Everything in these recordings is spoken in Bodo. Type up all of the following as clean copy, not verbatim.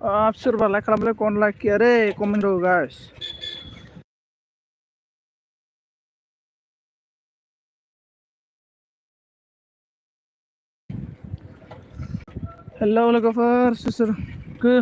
सोरबालाय खालामलाय कन लाखिया रे कमेन्ट गाइस हेलौ लोगोफोर सोरखो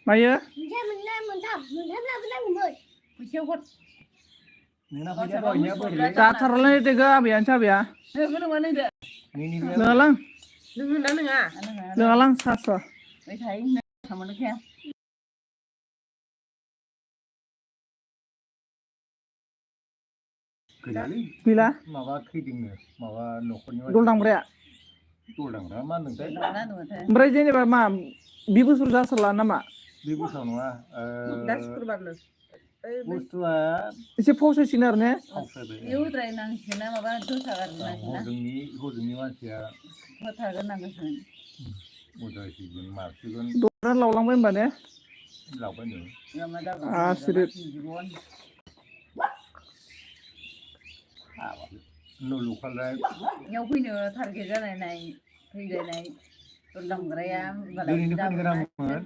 मायो जाथारलाय देगा आबैयानो साबैया लोङालां लोङालां सासा गैला माबा थैदोंनो माबा न'खरनि दलदांब्राया दलदांब्रा मा होनदोंथाय ओमफ्राय जेनेबा मा बे बोसोर जासारला नामा बे बोसोराव नङा दा शुक्रबारनो बुस्थुआ एसे फावसायसिगोन आरो ने बेयाव होद्रायनांसिगोन माबा हजोंनि मानसिया होथारग्रोनांगोन उदायसिगोन मासिगोन दख'ना लावलांबाय होनबा ने लावबाय नो आसरित न' लुखालाय बेयाव फैनो टारगेट जालायनाय फैलायनाय दलदांग्राया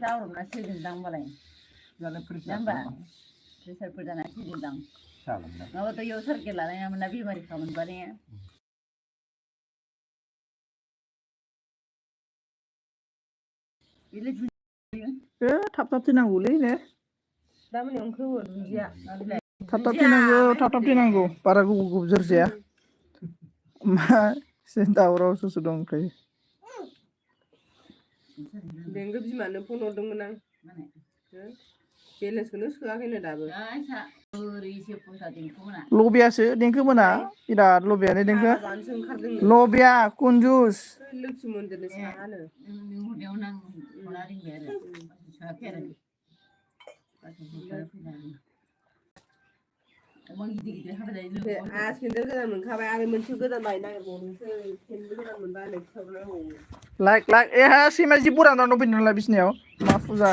जाब्रबना थैदोंदां होनबालाय होमबा प्रेसारफोर जानानै थैदोंदां नङाबाथ' बेयाव टारगेट लानाय नङामोन ना बेमारिखामोनबा ने थाब थाब थैनांगौलै ने दा मोनायावनो खोमो दुन्दिया थाब थाब थैनांगौ बारा गोबाव जोरजाया मा दावराव सुसु दं ओमफ्राय बेंगो बिमानो फन हरदोंमोन आं बेलेन्सखौनो सोआखैनो दाबो लबियासो देंखो मोना बिराद लबियानो देंखो लबिया कुनजुस लोखि मन्दिरनि साहानो सेन्देल गोदान मोनखाबाय आरो मोनसे गोदान बायनो नागिरबावदोंसो सेन्देल गोदान मोनबा आरो लाइक ए सैमा जि बुरजा दं फैदों नालाय बिसिनायाव मा फुजा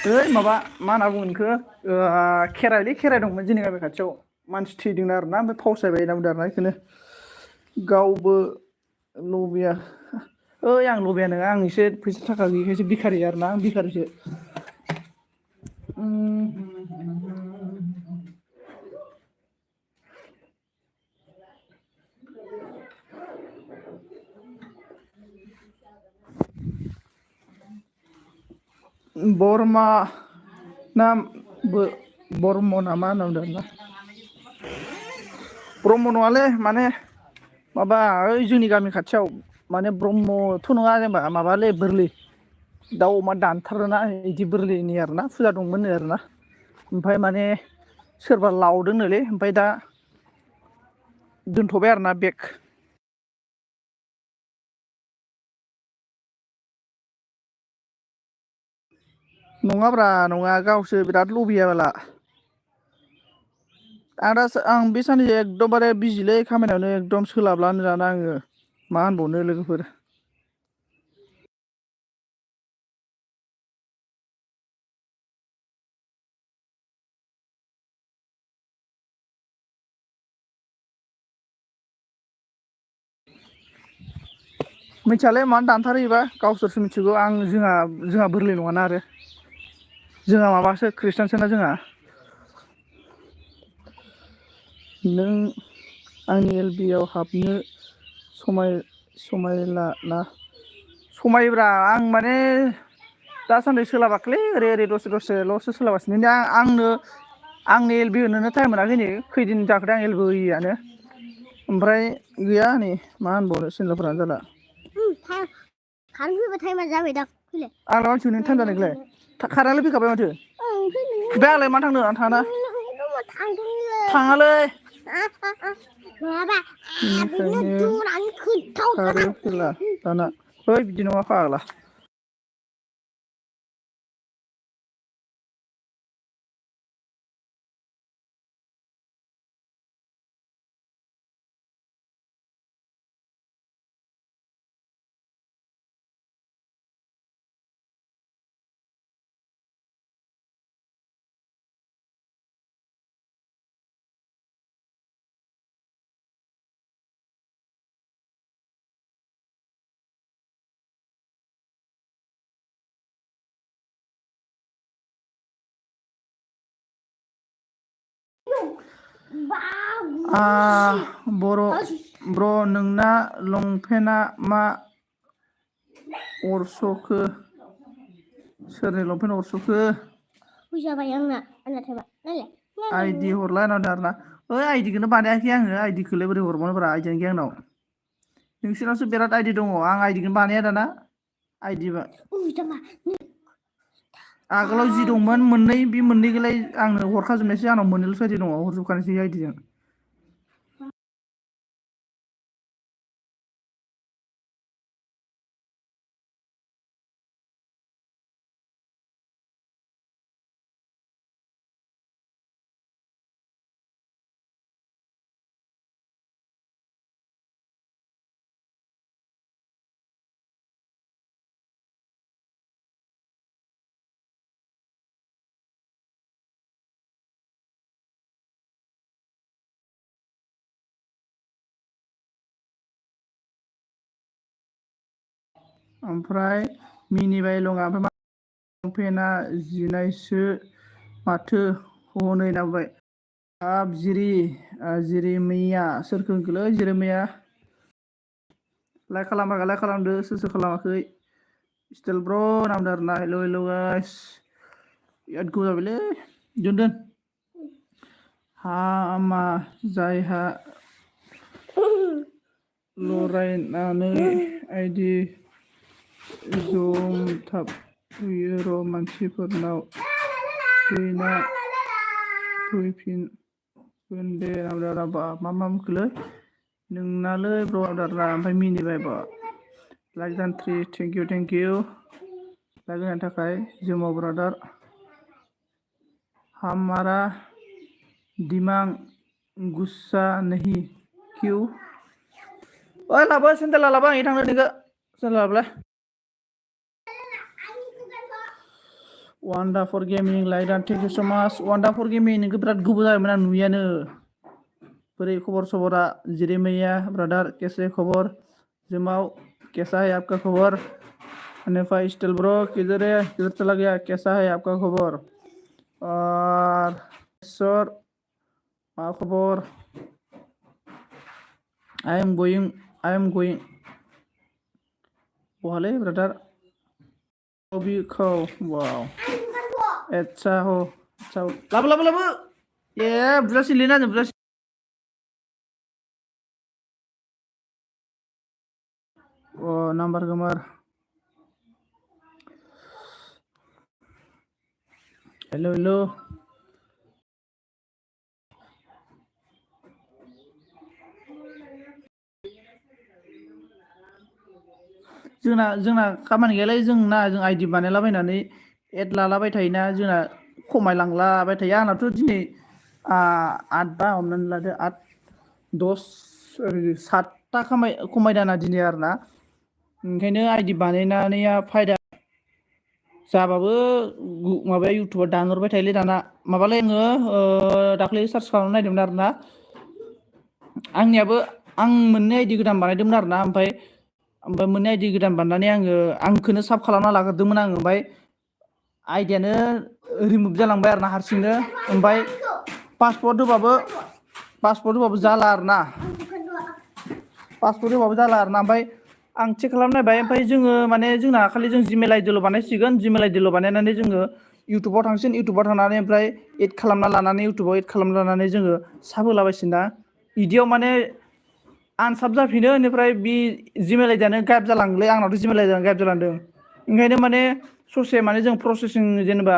ओइ माबा मा होनना बुङो बेखौ खेराइ दंमोन जोंनि गामि खाथियाव मानसि थैदों आरोना ओमफ्राय फावसायबाय होनना बुंदों आरोना बेखौनो गावबो लबिया ओइ आं लबिया नङा आं एसे फैसा थाखा गैयिखायसो भिखारि आरोना आं भिखारिसो बरमा ना ब्रह्म ना मा होनना बुंदों ब्रह्म नङालै माने माबा ओइ जोंनि गामि खाथियाव माने ब्रह्मथ' नङा जेनेबा माबालै बोरलि दाउ अमा दानथारोना बिदि बोरलिनि आरोना फुजा दंमोन आरोना ओमफ्राय माने सोरबा लावदोंनोलै ओमफ्राय दा दोनथ'बाय आरोना बेग नङाब्रा नङा गावसो बिराद लबियाबाला आं बे साननैसो एकदमबारे बिजिलै खामानियावनो एकदम सोलाबलानो जाना आङो मा होनबावनो लोगोफोर मिथियालै मानो दानथारोबा गावसोरसो मिथिगौ आं जोंहा बोरलि नङाना आरो जोंहा माबासो खृष्टानसोना जोंहा नों आंनि LB आव हाबनो समायला ना समायब्रा आं माने दासान्दि सोलाबाखैलै ओरै दसेल'सो सोलाबासिनो आंनो LB होनोनो टाइम मोनाखै नै खैदिन जाखोथाय आं LB होयियानो ओमफ्राय गैया नै मा होनबावनो सेंग्राफोरानो जाला खारेन फैबा टाइमा जाबाय दा फैलाय आंलाय मानसि मोनैनि टाइम जानायखौलाय खारेनालाय फैखाबाय माथो बे आंलाय मा थांनो आं थाङाना थाङालै खारो फैला दाना ओइ बिदि नङा फाग्ला ब्र नोंना लंपेन्टआ मा अरस'खो सोरनि लंपेन्ट अरस'खो फैसाबाय आंना थाइबा नायलाय आइडि हरला होनदों आरोना ओइ आइडिखौनो बानायाखै आङो आइडिखौलाय बोरै हरबावनोब्रा आइडियानो गैया आंनाव नोंसोरनावसो बिराद आइडि दङ आं आइडिखौनो बानाया दाना आइडि आगोलाव जि दंमोन मोननै बे मोननैखौलाय आंनो हरखाजोबनायसै आंनाव मोननैल'सो आइडि दङ हरजोबखानोसै आइडिजों ओमफ्राय मिनिबाय लङा ओमफ्राय लंपेन्टआ जिनायसो माथो हनै नांबाय हाब जिरिमैया सोरखौ होनखोलै जिरिमैया लाइक खालामदो सोर खालामाखै स्टाइल ब्र नामदो आरोना हेल' गाइस बिराद गोबाव जाबायलै दोन हामा जायहा लरायनानै आइडि जमथाबहोयो र' मानसिफोरनाव फैफिनगोन दे ब्रादार मा बुंखोलै नोंनालै ब्रादारा ओमफ्राय मिनिबाय लाइक जान्ट्रि थेंक इउ लाइक होनायनि थाखाय जोमाव ब्रादार हमारा दिमाग गुस्सा नहीं क्यों ओइ लाबो सेन्देल लाबो आं थांनो नोंखो सेन्देल लाबोलाय वान्डाफोर गेमिं लाइक थेंक इउ स' माच वान्डाफोर गेमिं नोंखौ बिराद गोबाव जाबायमोन आं नुयैयानो बोरै खबर सबरा जिरे मैया ब्रादार कैसे खबर जमाव कैसा है आपका खबर हनीफा स्टिल ब्रो किधर चला गया कैसा है आपका खबर और सर मा खबर आई एम गोइंग बहालै ब्रादार वाव अच्छा हो लाबो ए बुजासिलै ना बुजासि अ नाम्बार गोमार हेल' जोंना खामानि गैयालै जों आइडि बानायलाबायनानै एड लालाबाय थायोना जोंना खमायलांलाबाय थायो आंनाथ' दिनै 8 बा हमनानै लादो 8 10 7ता खमायदों आंना दिनै आरोना ओंखायनो आइडि बानायनानै फायदा जाबाबो माबाया इउटुबाव दानहरबाय थायोलै दाना माबालाय आङो दाख्लै सार्च खालामना नायदोंमोन आरोना आंनियाबो आं मोननै आइडि गोदान बानायदोंमोन आरोना ओमफ्राय मोननै आइडि गोदान बानायनानै आंखौनो साब खालामना लाग्रोदोंमोन आङो ओमफ्राय आइडियानो रिमुभ जालांबाय आरोना हारसिंनो ओमफ्राय पासवर्ड होबाबो जाला आरोना ओमफ्राय आं चेक खालामनायबाय ओमफ्राय जोङो माने जोंना खालि जों जिमेल आइडिल' बानायसिगोन जिमेल आइडिल' बानायनानै जोङो इउटुबाव थांसिगोन इउटुबाव थांनानै ओमफ्राय एड खालामना लानानै इउटुबाव एड खालामना लानानै जोङो साब होलाबायसिगोन ना बिदियाव माने आनसाब जाफिनो बेनिफ्राय बि जिमेल आइडियानो गायब जालाङोलै आंनावथ' जिमेल आइडियानो गायब जालांदों ओंखायनो माने ससे माने जों प्रसेसिं जेनेबा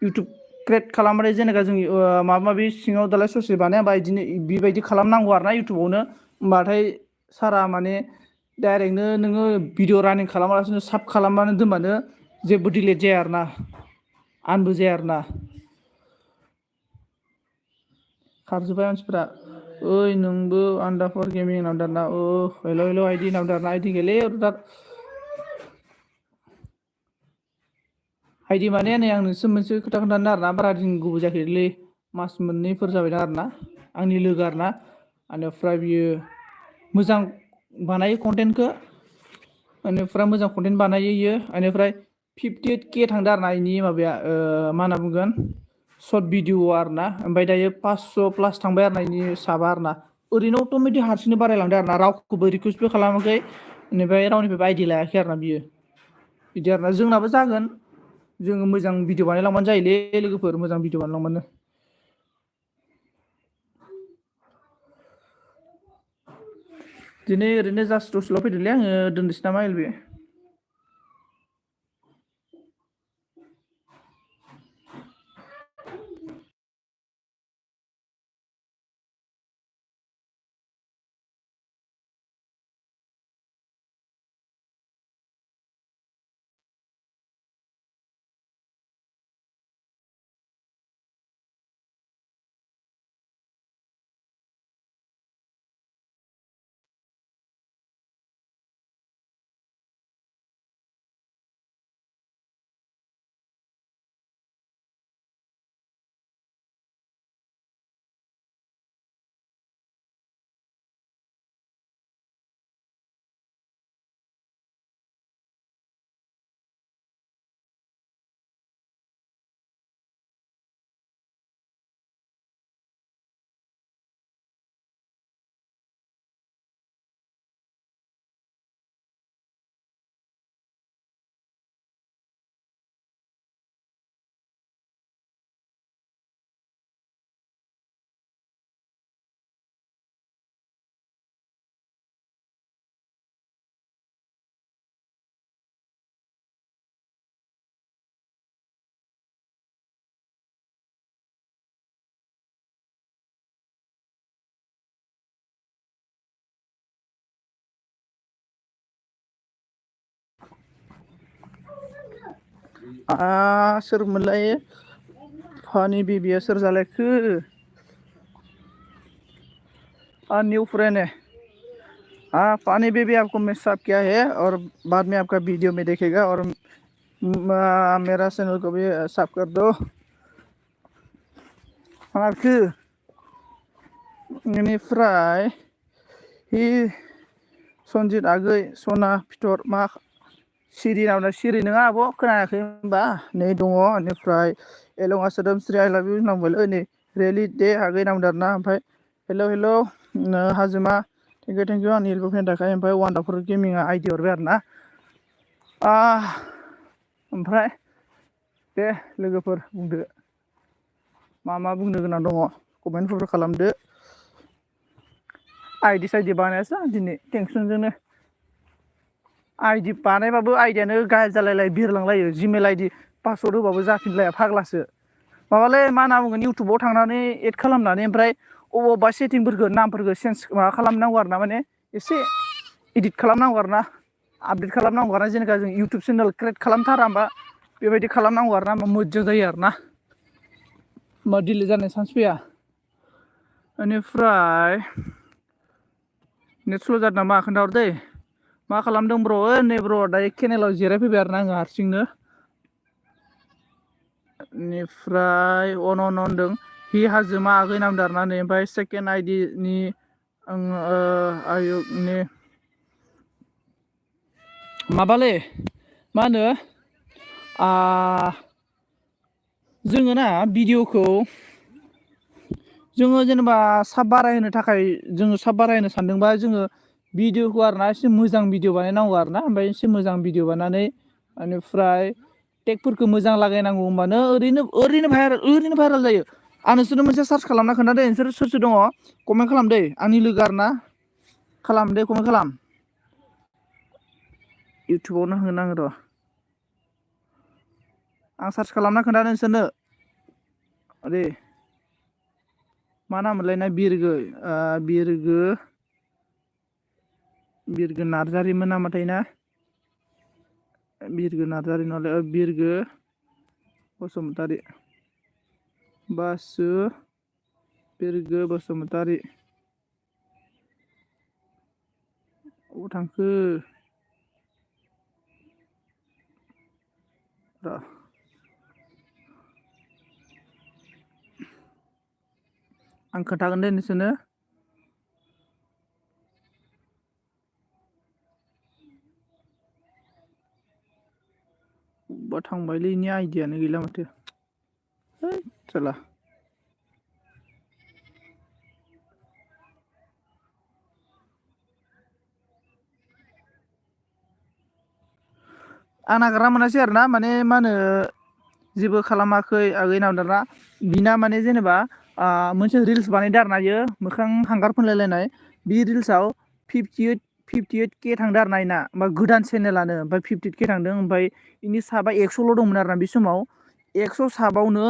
इउटुब क्रियेट खालामबाथाय जेनेबा जों माबा माबि सिङाव दालाय ससे बानायाबा बिदिनो बेबायदि खालामनांगौ आरोना इउटुबावनो होमबाथाय सारा माने डाइरेक्टनो नोङो भिडिअ रानिं खालामालासिनो साब खालामबानो दोनबानो जेबो डिलेट जाया आरोना आनबो जाया आरोना खारजोब्बाय मानसिफ्रा ओइ नोंबो वान्डाफोर गेमिं नावदारना हेल' आइडि नावदारना आइडि गेले आइडि माने नै आं नोंसो मोनसे खोथा खोन्थानो आरोना बारा दिन गोबाव जायाखैलै मास मोननैफोर जाबायना आरोना आंनि लोगो आरोना बेनिफ्राय बियो मोजां बानायो कन्टेन्टखौ बेनिफ्राय मोजां कन्टेन्ट बानायो इयो बेनिफ्राय 58K थांदों आरोना इनि माबाया मा होनना बुंगोन सर्ट भिडिअ आरोना ओमफ्राय दायो 500 प्लास थांबाय आरोना इनि साबा आरोना ओरैनो अट'मेटिक हारसिंनो बारायलांदों आरोना रावखौबो रिकुवेस्टबो खालामाखै बेनिफ्राय रावनिफ्रायबो आइडि लायाखै आरोना बियो बिदि आरोना जोंनाबो जागोन जोङो मोजां भिडिअ बानायलांबानो जायोलै लोगोफोर मोजां भिडिअ बानायलांबानो दिनै ओरैनो जास्ट दसेल' फैदोंलै आङो दोननोसै नामा एलबि सोरमोनलाय फानि बेबिया सोर जालायखो न्यू फ्रेंड है पानी बेबी आपको मिसअप किया है और बाद में आपका वीडियो में देखेगा और मेरा चैनल को भी सब कर दो मारखो बेनिफ्राय हि सनजित आगै सना फिथर मा सिरि नामा सिरि नङा आब' खोनायाखै होनबा नै दङ बेनिफ्राय एलंगा सोदोमस्रि आइ लाभ इउ नांबायलै नै रियेलि दे आगै नांदों आरोना ओमफ्राय हेल' हाजोमा थेंक इउ आंनि हेल्प होनो थाखाय ओमफ्राय वान्डारफुल गेमिंआ आइडि हरबाय आरोना ओमफ्राय दे लोगोफोर बुंदो मा बुंनो गोनां दङ कमेन्टफोर खालामदो आइडि साइडि बानायासै दिनै टेनसनजोंनो आइडि बानायबाबो आइडियानो गाज्रि जालायलाय बिरलांलायो जिमेल आइडि पासवर्ड होबाबो जाफिनलाया फाग्लासो माबालै मा होनना बुंगोन इउटुबाव थांनानै एड खालामनानै ओमफ्राय अबावबा सेटिंफोरखौ नामफोरखौ चेन्ज माबा खालामनांगौ आरो ना माने एसे इदिट खालामनांगौ आरो ना आपडेट खालामनांगौ आरो ना जेनेबा जों इउटुब चेनेल क्रियेट खालामथारा होमबा बेबायदि खालामनांगौ आरो ना होमबा मोजां जायो आरो ना होमबा डिलिट जानाय चान्स फैया बेनिफ्राय नेट स्ल' जादों नामा खोन्थाहर दै मा खालामदों ब्र' नै ब्र' दायो केनेलाव जिरायफैबाय आरो ना आङो हारसिंनो बेनिफ्राय अन होनदों हि हाजोमा आगै नांदों आरो ना नै ओमफ्राय सेकेन्ड आइडिनि आयुबनि माबालै मा होनो जोङो ना भिडिअखौ जोङो जेनेबा साब बारायहोनो थाखाय जोङो साब बारायहोनो सानदोंबा जोङो भिडिअखौ आरोना एसे मोजां भिडिअ बानायनांगौ आरो ना ओमफ्राय एसे मोजां भिडिअ बानायनानै बेनिफ्राय टेगफोरखौ मोजां लागायनांगौ होमबानो ओरैनो भाइरेल जायो आं नोंसोरनो मोनसे सार्च खालामना खोन्थादो नोंसोर सोर दङ कमेन्ट खालाम दै आंनि लोगो आरो ना खालाम दे कमेन्ट खालाम इउटुबावनो होनो आङो र' आं सार्च खालामना खोन्थादों नोंसोरनो दे मा नाम मोनलाय ना बिरगो नार्जारिमोन नामाथाय ना बिरगो नार्जारि नहले बिरगो बसुमतारि बिरगो बसुमतारि अबाव थांखो र' आं खोन्थागोन दे नोंसोरनो अबेबा थांबायलै इनि आइडियानो गैला माथो है साला आं नागिरना मोनासै आरो ना माने मा होनो जेबो खालामाखै आगै नावदारा बिना माने जेनेबा मोनसे रिल्स बानायदों आरो ना इयो मोखां हांगार फोनलायलायनाय बे रिल्सआव 58K थांदों आरो ना इना ओमफ्राय गोदान चेनेलानो ओमफ्राय 58K थांदों ओमफ्राय इनि साबा 100ल' दंमोन आरो ना बे समाव 100 साबावनो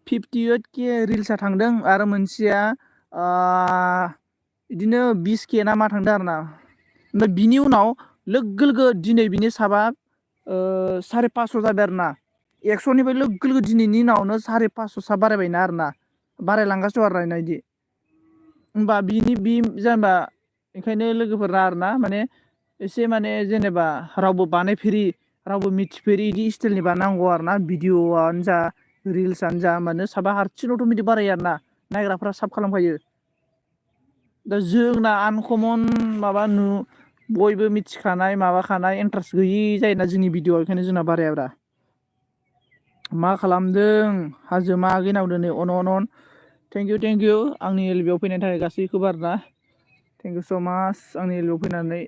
58K रिल्सआ थांदों आरो मोनसेया बिदिनो 20K ना मा थांदों आरो ना ओमफ्राय बिनि उनाव लोगो दिनै बिनि साबा 550 जाबाय आरो ना 100निफ्राय लोगो दिनैनि उनावनो 550 सा बारायबायना आरो ना बारायलांगासिनो दं आरो ना इदि होमबा बि जेनेबा ओंखायनो लोगोफोरा आरो ना माने एसे माने जेनेबा रावबो बानायफेरि रावबो मिथिफेरि इदि स्टाइलनि बानायनांगौ आरो ना भिडिअ'आनो जा रिल्सआनो जा मानो साबा हारसिं अट'मेटिक बारायो आरो ना नायग्राफ्रा साब खालामखायो दा जोंना आनकमन माबा बयबो मिथिखानाय माबाखानाय इन्टारेस्ट गैयि जायोना जोंनि भिडिअ'आ बेखायनो जोंना बारायाब्रा मा खालामदों हाजोमा आगै नावदो नै अन थेंक इउ आंनि एलबियाव फैनायनि थाखाय गासैखौबो आरो ना थेंक इउ स' माच आंनि एलबियाव फैनानै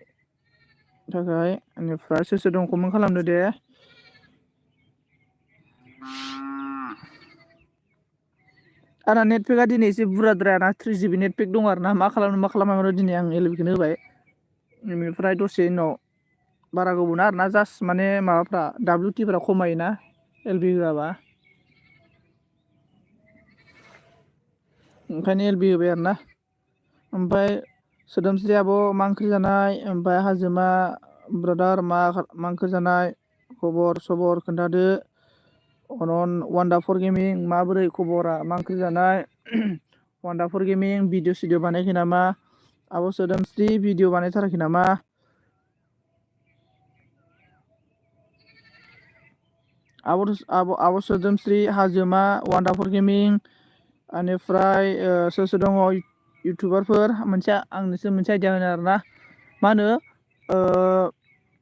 थाखाय बेनिफ्राय सोर दं कमेन्ट खालामदो दे आंना नेटपेकआ दिनै एसे बुरजाद्रायाना 3GB नेटपेक दं आरो ना मा खालामनो दिनै आं एलबिखौनो होबाय बेनिफ्राय दसे उनाव बारा गोबाव ना आरो ना जास्ट माने माबाफ्रा WT खमायोना एलबि होआबा ओंखायनो एलबि होबाय आरो ना ओमफ्राय सोदोमस्रि आब' मा ओंख्रि जानाय ओमफ्राय हाजोमा ब्रादार मा ओंख्रि जानाय खबर सबर खोन्थादो अनन वान्डाफोर गेमिं माबोरै खबरा मा ओंख्रि जानाय वान्डाफोर गेमिं भिडिअ सिडिअ बानायाखै नामा आब' सोदोमस्रि भिडिअ बानायथाराखै नामा आब' सोदोमस्रि हाजोमा वान्डाफोर गेमिं बेनिफ्राय सोर सोर दङ इउटुबारफोर आंनोसो मोनसे आइडिया होनो आरोना मा होनो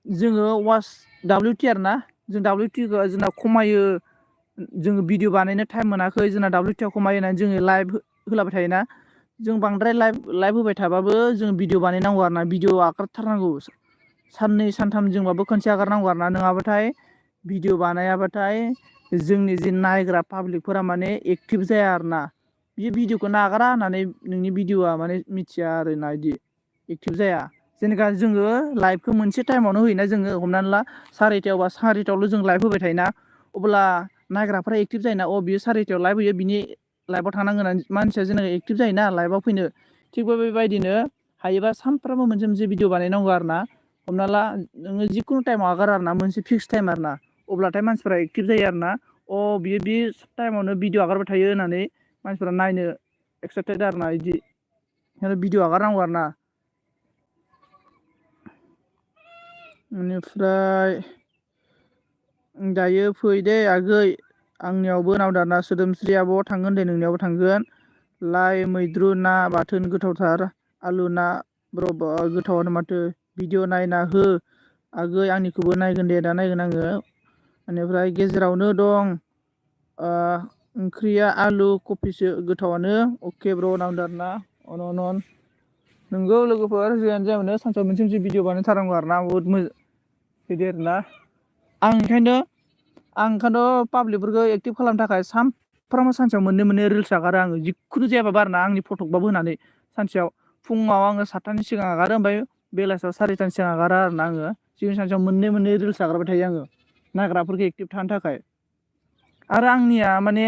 जोङो WT आरोना जों WTखौ जोंना खमायो जोङो भिडिअ बानायनो टाइम मोनाखै जोंना WT खमायो होननानै जोङो लाइभ होलाबाय थायोना जों बांद्राय लाइभ होबाय थाबाबो जों भिडिअ बानायनांगौ आरोना भिडिअ आगारथारनांगौ साननै सानथाम जोंबाबो खनसे आगारनांगौ आरोना नङाबाथाय भिडिअ बानायाबाथाय जोंनि जि नायग्रा पाब्लिकफोरा माने एक्टिभ जाया आरोना बे भिडिअखौ नागारा होननानै नोंनि भिडिअआ माने मिथिया आरोना बिदि एक्टिभ जाया जेनेबा जोङो लाइभखौ मोनसे टाइमावनो होयोना जोङो हमनानै ला सारिथायाव बा सारिथायावल' जों लाइभ होबाय थायोना अब्ला नायग्राफ्रा एक्टिभ जायोना बियो सारिथायाव लाइभ होयो बिनि लाइभआव थांनांगोन मानसिया जेनेबा एक्टिभ जायोना लाइभआव फैनो थिगबो बेबायदिनो हायोबा सानफ्रामबो मोनसे मोनसे भिडिअ बानायनांगौ आरोना हमना ला नोङो जिखुनु टाइमाव आगार आरोना मोनसे फिक्स टाइम आरोना अब्लाथाय मानसिफ्रा एक्टिभ जायो आरोना बियो बे टाइमावनो भिडिअ आगारबाय थायो होननानै मानसिफ्रा नायनो एक्साइटेड आरोना बिदि भिडिअ आगारनांगौ आरोना बेनिफ्राय दायो फै दे आगै आंनियावबो नावदारना सोदोमस्रि आब' थांगोन दे नोंनियावबो थांगोन लाइ मैद्रु ना बाथोन गोथावथार आलु ना गोथावानो माथो भिडिअ नायना हो आगै आंनिखौबो नायगोन दे दा नायगोन आङो बेनिफ्राय गेजेरावनो दं ओंख्रिया आलु कफिसो गोथावानो अके ब्र' नावदारना अन नोंगौ लोगोफोर जियानो जाया मानो सानसेयाव मोनसे मोनसे भिडिअ बानायथारनांगौ आरोना बहुद मोजां बिदि आरोना आं ओंखायनोथ' पाब्लिकफोरखौ एक्टिभ खालामनो थाखाय सानफ्रामबो सानसेयाव मोननै रिल्स आगारो आङो जिखुनु जायाबाबो आरोना आंनि फटकबाबो होनानै सानसेयाव फुङाव आङो 7थानि सिगां आगारो ओमफ्राय बेलासियाव 4थानि सिगां आगारो आरोना आङो जिखुनु सानसेयाव मोननै रिल्स आगारबाय थायो आङो नायग्राफोरखौ एक्टिभ थानो थाखाय आरो आंनिया माने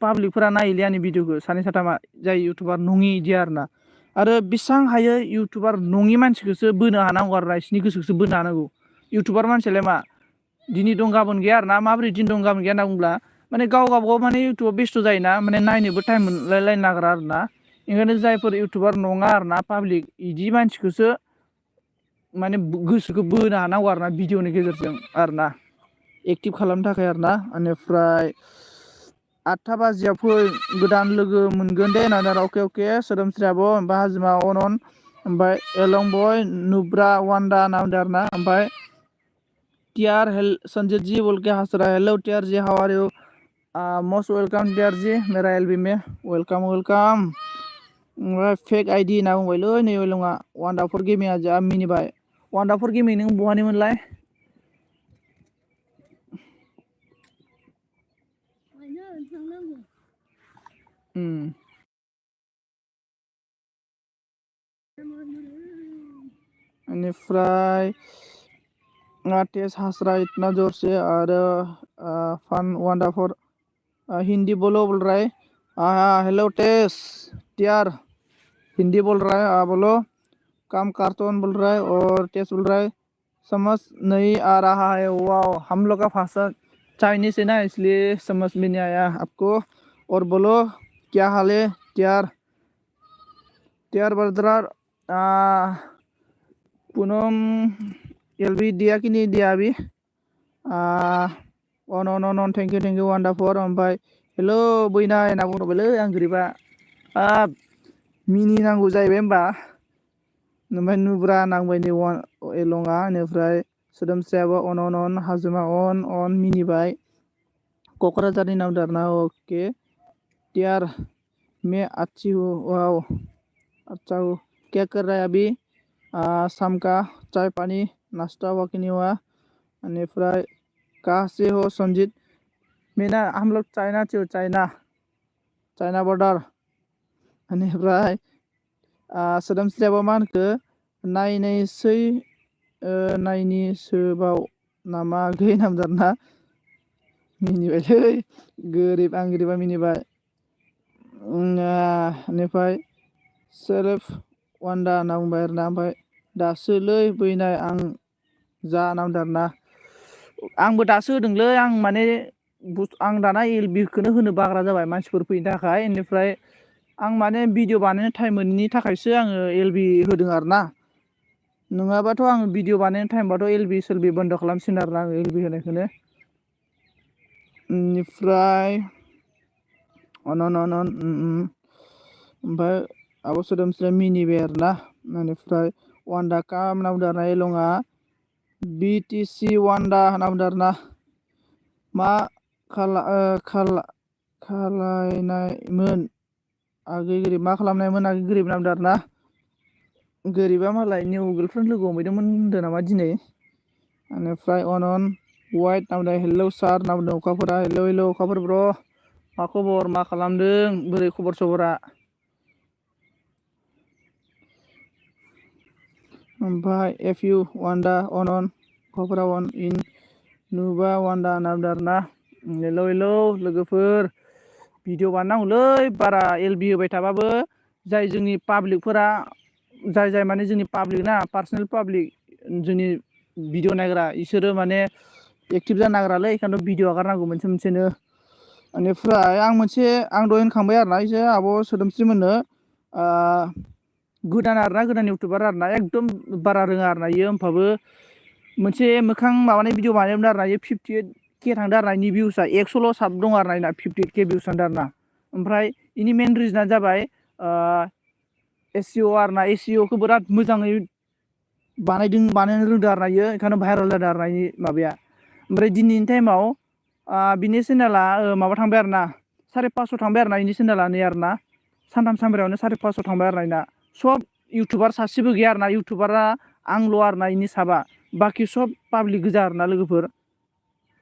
पाब्लिकफोरा नायोलै आंनि भिडिअखौ सानै साथामा जाय इउटुबार नङि इदि आरोना आरो बेसेबां हायो इउटुबार नङि मानसिखौसो बोनो हानांगौ आरोना बिसोरनि गोसोखौसो बोनो हानांगौ इउटुबार मानसियालाय मा दिनै दं गाबोन गैया आरोना माबोरै दिनै दं गाबोन गैया होनना बुङोब्ला माने गाव गावबागाव माने इउटुबाव बेस्थ' जायोना माने नायनोबो टाइम मोनलायलायनो नागिरा आरोना ओंखायनो जायफोर इउटुबार नङा आरोना पाब्लिक इदि मानसिखौसो माने गोसोखौ बोनो हानांगौ आरोना भिडिअनि गेजेरजों आरोना एक्टिभ खालामनो थाखाय आरोना बेनिफ्राय 8था बाजियाव फै गोदान लोगो मोनगोन दे होनना अके सोदोमस्रि आब' ओमफ्राय हाजिमा अनन ओमफ्राय एलं बय नुब्रा वान्डा होनना बुंदों आरोना ओमफ्राय टियार संजीत जी बोल के हंस रहा है हेलो टियार जी how are you most welcome dear जी मेरा एलबी में वेलकम फेक आइडि होनना बुंबायलै नै लङा वान्डाफोर गेमिंआ जा मिनिबाय वान्डाफोर गेमिं नों बहानिमोनलाय बेनिफ्राय टेस हासरा इतना जोर से आरो फन वान्डाफोर हिंदी बोल रहा है हेलो टेस टियार हिंदी बोल रहा है बोलो काम कार्टून बोल रहा है और टेस बोल रहा है समझ नहीं आ रहा है वाह हम लोग का भाषा चाइनीस है ना इसलिए समझ में नहीं आया आपको और बोलो क्या हाल है टियार ब्रदर पूनम एलबी दिया कि नहीं दिया अभी अन थैंक यू वान्डाफोर ओमफ्राय हेलो बैनाय होनना बुंबायलै आं गोरिबा मिनि नांगौ जाहैबाय होमबा ओमफ्राय नुब्रा नांबाय नै एलङा बेनिफ्राय सोदोमस्रियाबो अन हाजुमा अन मिनिबाय क'क्राझारनि नावदारना अके टियार मैं अच्छी हूँ वाओ अच्छा हूँ क्या कर रहा है अभी शाम का चाय पानी नाश्ता हुआ कि नहीं हुआ बेनिफ्राय कहाँ से हो संजीत मेरा हम लोग चाइना से हो चाइना बॉर्डर बेनिफ्राय सोदोमस्रियाबो मा होनखो नायनोसैबाव नामा गै नामदारना मिनिबायलै गोरिबा मिनिबाय बेनिफ्राय सेल्फ वान्डा होनना बुंबाय आरोना ओमफ्राय दासोलै बैनाय आं जा नामदारना आंबो दासो होदोंलै आं माने आं दाना एलबिखौनो होनो बाग्रा जाबाय मानसिफोर फैनो थाखाय बेनिफ्राय आं माने भिडिअ बानायनो टाइम मोनैनि थाखायसो आङो एलबि होदों आरो ना नङाबाथ' आं भिडिअ बानायनो टाइमबाथ' एलबि सेलबि बन्द' खालामसिगोन आरो ना आङो एलबि होनायखौनो बेनिफ्राय ओमफ्राय आब' सोदोमस्रिया मिनिबाय आरो ना बेनिफ्राय वान्डा काम होनना बुंदों आरो ना एलंआ BTC वान्डा होनना बुंदों आरो ना मा खालायनायमोन आगै गोरिब मा खालामनायमोन आगै गोरिब होनना बुंदों आरो ना गोरिबा मालाय निउ गार्लफ्रेन्ड लोगो हमहैदोंमोन होनदों नामा दिनै बेनिफ्राय अनन वाइट होनना बुंदों हेलौ सार होनना बुंदों अखाफोरा हेलौ अखाफोर ब्र' मा खबर मा खालामदों बोरै खबर सबरा ओमफ्राय एफ इउ वान्डा अनन अखाफोरा अन इन नुबा वान्डा होनना बुंदों आरो ना हेलौ लोगोफोर भिडिअ बानायनांगौलै बारा एलबि होबाय थाबाबो जाय जोंनि पाब्लिकफोरा जाय माने जोंनि पाब्लिक ना पार्सनेल पाब्लिक जोंनि भिडिअ नायग्रा इसोरो माने एक्टिभ जानो नागिरालै बेखायनोथ' भिडिअ हगारनांगौ मोनसे बेनिफ्राय आं दहाय होनखांबाय आरो ना एसे आब' सोदोमस्रि मोननो गोदान इउटुबार आरो ना एकदम बारा रोङा आरो ना इयो होमबाबो मोनसे मोखां माबानाय भिडिअ बानायदोंमोन आरो ना इयो 58K थांदों आरो ना इनि भिउसआ 100ल' साब दं आरो ना इना 58K भिउस थांदों आरो ना ओमफ्राय इनि मेन रिजोना जाबाय SEO आरो ना SEOखौ बिराद मोजाङै बानायनो रोंदों आरो ना इयो ओंखायनो भाइरेल जादों आरो ना इनि माबाया ओमफ्राय दिनैनि टाइमाव बिनि चेनेला माबा थांबाय आरो ना 550 थांबाय आरो ना इनि चेनेलानो आरो ना सानथाम सानब्रैयावनो 550 थांबाय आरो ना इना सब इउटुबार सासेबो गैया आरो ना इउटुबारा आंल' आरो ना इनि साबा बाखि सब पाब्लिक गोजा आरो ना लोगोफोर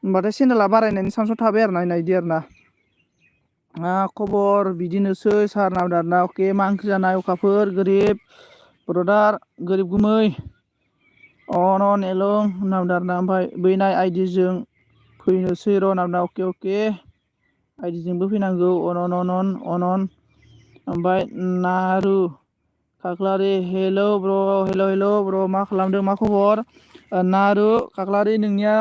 होमबाथाय चेनेला बारायनायनि चान्सआव थाबाय आरो ना इना इदि आरो ना खबर बिदिनोसै सार होनना बुंदों आरो ना अके मा ओंख्रि जानाय अखाफोर गोरिब ब्रदार गोरिब गुमै अन एलं होनना बुंदों आरो ना ओमफ्राय बैनाय आइडिजों फैनोसै र' होनना बुंदों अके आइडिजोंबो फैनांगौ अन ओमफ्राय नारु खाख्लारि हेलौ ब्र' मा खालामदों मा खबर नारु खाख्लारि नोंनिया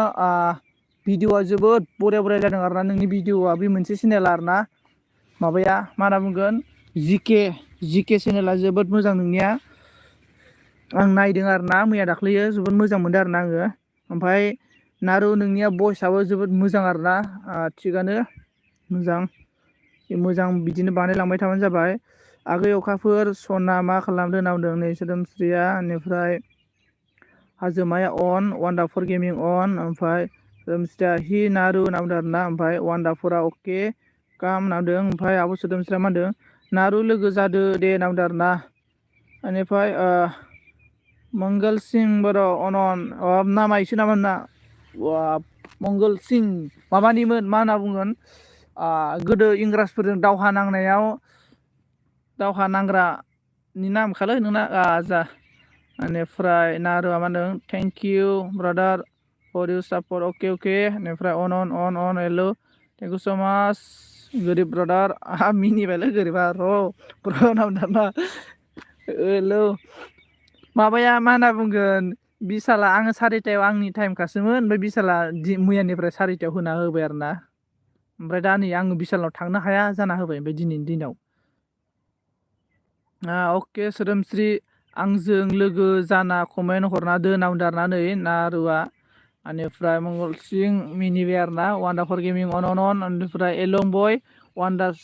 भिडिअआ जोबोद बरिया जादों आरो ना नोंनि भिडिअआ बे मोनसे चेनेल आरो ना माबाया मा होनना बुंगोन जिके चेनेला जोबोद मोजां नोंनिया आं नायदों आरो ना मैया दाख्लैयो जोबोद मोजां मोनदों आरो ना आङो ओमफ्राय नारु नोंनिया भइसआबो जोबोद मोजां आरो ना थिगानो मोजां बिदिनो बानायलांबाय थाबानो जाबाय आगै अखाफोर सना मा खालामदों होनना बुंदों नै सोदोमस्रिया बेनिफ्राय हाजोमाया अन वान्डाफोर गेमिं अन ओमफ्राय सोदोमस्रिया हि नारु होनना बुंदों आरो ना ओमफ्राय वान्डाफोरा अके काम होनना बुंदों ओमफ्राय आब' सोदोमस्रिया मा होनदों नारु लोगो जादो दे होनना बुंदों आरो ना बेनिफ्राय मंगल सिं बर' अनन नामा इसो नामा ना मंगल सिं माबानिमोन मा होनना बुंगोन गोदो इंराजफोरजों दावहा नांग्रानि नामखालै नोंना जा बेनिफ्राय नारुआ मा होनदों thank you brother for you support okay बेनिफ्राय अन हेलौ थेंक इउ स' माच गोरिब ब्रादार मिनिबायलै गोरिबा ब्र' होनना बुंदों ना हेलौ माबाया मा होनना बुंगोन बिसाला आङो 4थायाव आंनि टाइमखासोमोन ओमफ्राय बिसाला मैयानिफ्राय 4थायाव होना होबाय आरो ना ओमफ्राय दा नै आङो बिसालाव थांनो हाया जाना होबाय ओमफ्राय दिनैनि दिनाव अके सोदोमस्रि आंजों लोगो जाना कमेन्ट हरना होनना बुंदों आरो ना नै नारुआ बेनिफ्राय मंगल सिं मिनिबाय आरो ना वान्डाफोर गेमिं अन बेनिफ्राय एलं बय वान्डास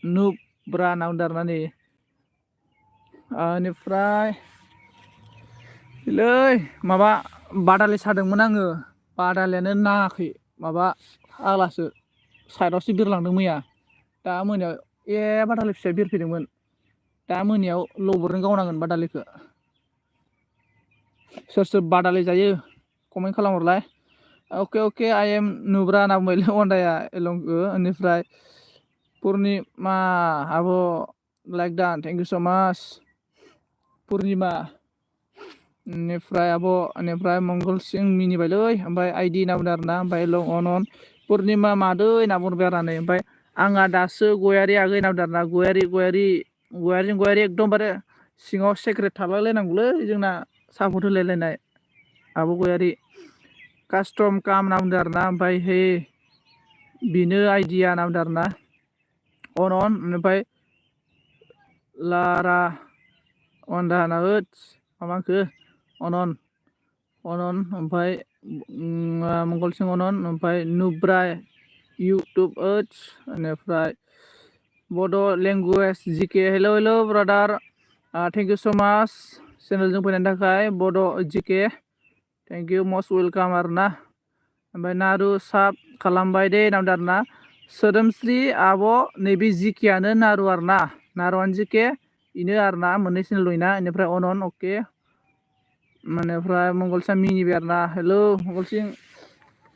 नुब ब्रा होनना बुंदों आरो ना नै बेनिफ्राय माबा बादालि सादोंमोन आङो बादालियानो नाङाखै माबा फाग्लासो साइडआवसो बिरलांदों मैया दा मोनायाव बादालि फिसाया बिरफैदोंमोन दा मोनायाव लबरजों गावनांगोन बादालिखौ सोर बादालि जायो कमेन्ट खालामहरलाय अके आइ एम नुब्रा होनना बुंबाय वान्डाया एलंखौ बेनिफ्राय पुर्निमा आब' लाइक डान थेंक इउ स' माच पुर्निमा बेनिफ्राय बेनिफ्राय मंगल सिं मिनिबायलै ओमफ्राय आइडि होनना बुंदों आरो ना ओमफ्राय लं अन पुर्निमा मादै होनना बुंबाय आरो नै ओमफ्राय आंहा दासो गयारि आगै होनना बुंदों आरो ना गयारिजों एकदमबारे सिङाव सेक्रेट थालायलायनांगौलै जोंना सापर्ट होलायलायनाय आब' गयारि कास्टम काम होनना बुंदों आरो ना ओमफ्राय हे बेनो आइडिया नामदो आरोना अन ओमफ्राय लारा अनदा ना माबाखो अनन ओमफ्राय मंगलसिं अनन ओमफ्राय नुब्रा इउटुब बेनिफ्राय बड' लेंगुवेज जिके हेल' ब्रादार थेंक इउ स' माच चेनेलजों फैनायनि थाखाय बड' जिके थेंक इउ मस्ट वेलकाम आरोना ओमफ्राय नारु साब खालामबाय दे नामदो आरोना सोदोमस्रि आब' नैबे जिकेयानो नारु आरोना नारुआनो जिके इनो आरोना मोननै चेनेल दंना बेनिफ्राय अनन अके बेनिफ्राय मंगलसिं मिनिबाय आरोना हेल' मंगलसिं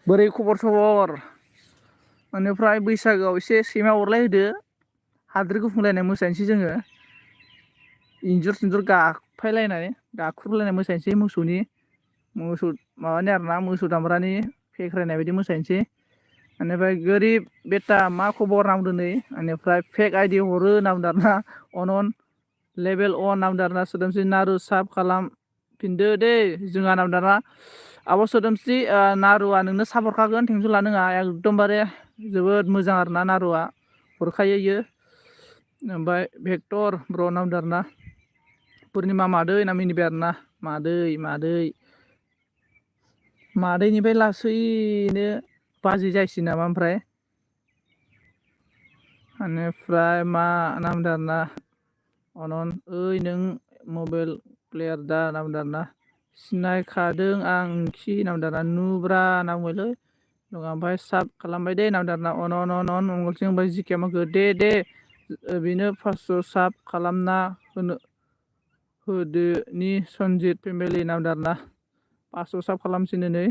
बोरै खबर सबर बेनिफ्राय बैसागोआव एसे सैमा अरलाय होदो हाद्रि गुफुंलायनाय मोसानोसै जोङो इन्जुर सिन्जुर गाफायलायनाय गाख्रुबलायनाय मोसानोसै मोसौ माबानि आरोना मोसौ दामब्रानि फेख्रायनाय बायदि मोसानोसै बेनिफ्राय गोरिब बेटा मा खबर नामदो नै बेनिफ्राय फेक आइडि हरो होनना बुंदों आरोना अनन लेभेल अन नामदो आरोना सोदोमस्रि नारु साब खालामफिनदो दे जोंहा नामदो आरोना आब' सोदोमस्रि नारुआ नोंनो साब हरखागोन टेनसन लानो नाङा एकदमबारे जोबोद मोजां आरोना नारुआ हरखायो इयो ओमफ्राय भेक्टर ब्र' नामदो आरोना पुर्निमा मादै होनना मिनिबाय आरोना मादैनिफ्राय लासैनो बाजै जायसै नामा ओमफ्राय बेनिफ्राय मा नामदो आरोना अनन ओइ नों मबाइल प्लेयार दा नामदो आरोना सिनायखादों आं खि नामदो आरोना नुब्रा नांबायलै ओमफ्राय साब खालामबाय दे नामदो आरोना अन मंगलसिं ओमफ्राय जिकेया माखो दे बेनो 500 साब खालामना होदोनि सनजित फेमिलि नामदो आरोना 500 साब खालामसिनो नै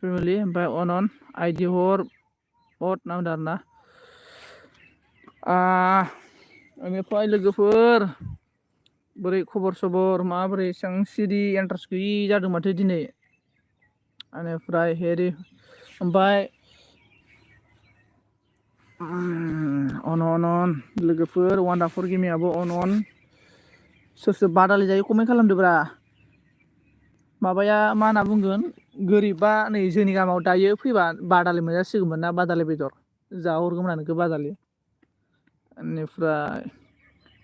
फेमिलि ओमफ्राय अनन आइडि हर बट नामदो आरोना बेनिफ्राय लोगोफोर बोरै खबर सबर माबोरै एसेबां सिरि इन्टारेस्ट गैयि जादों माथो दिनै बेनिफ्राय हेरि ओमफ्राय अनन लोगोफोर वान्डारफुल गेमिंआबो अनन सोर बादालि जायो कमेन्ट खालामदोब्रा माबाया मा होनना बुंगोन गोरिबा नै जोंनि गामियाव दायो फैबा बादालि मोनजासिगौमोन ना बादालि बेदर जाहोहरगौमोन आं नोंखौ बादालि बेनिफ्राय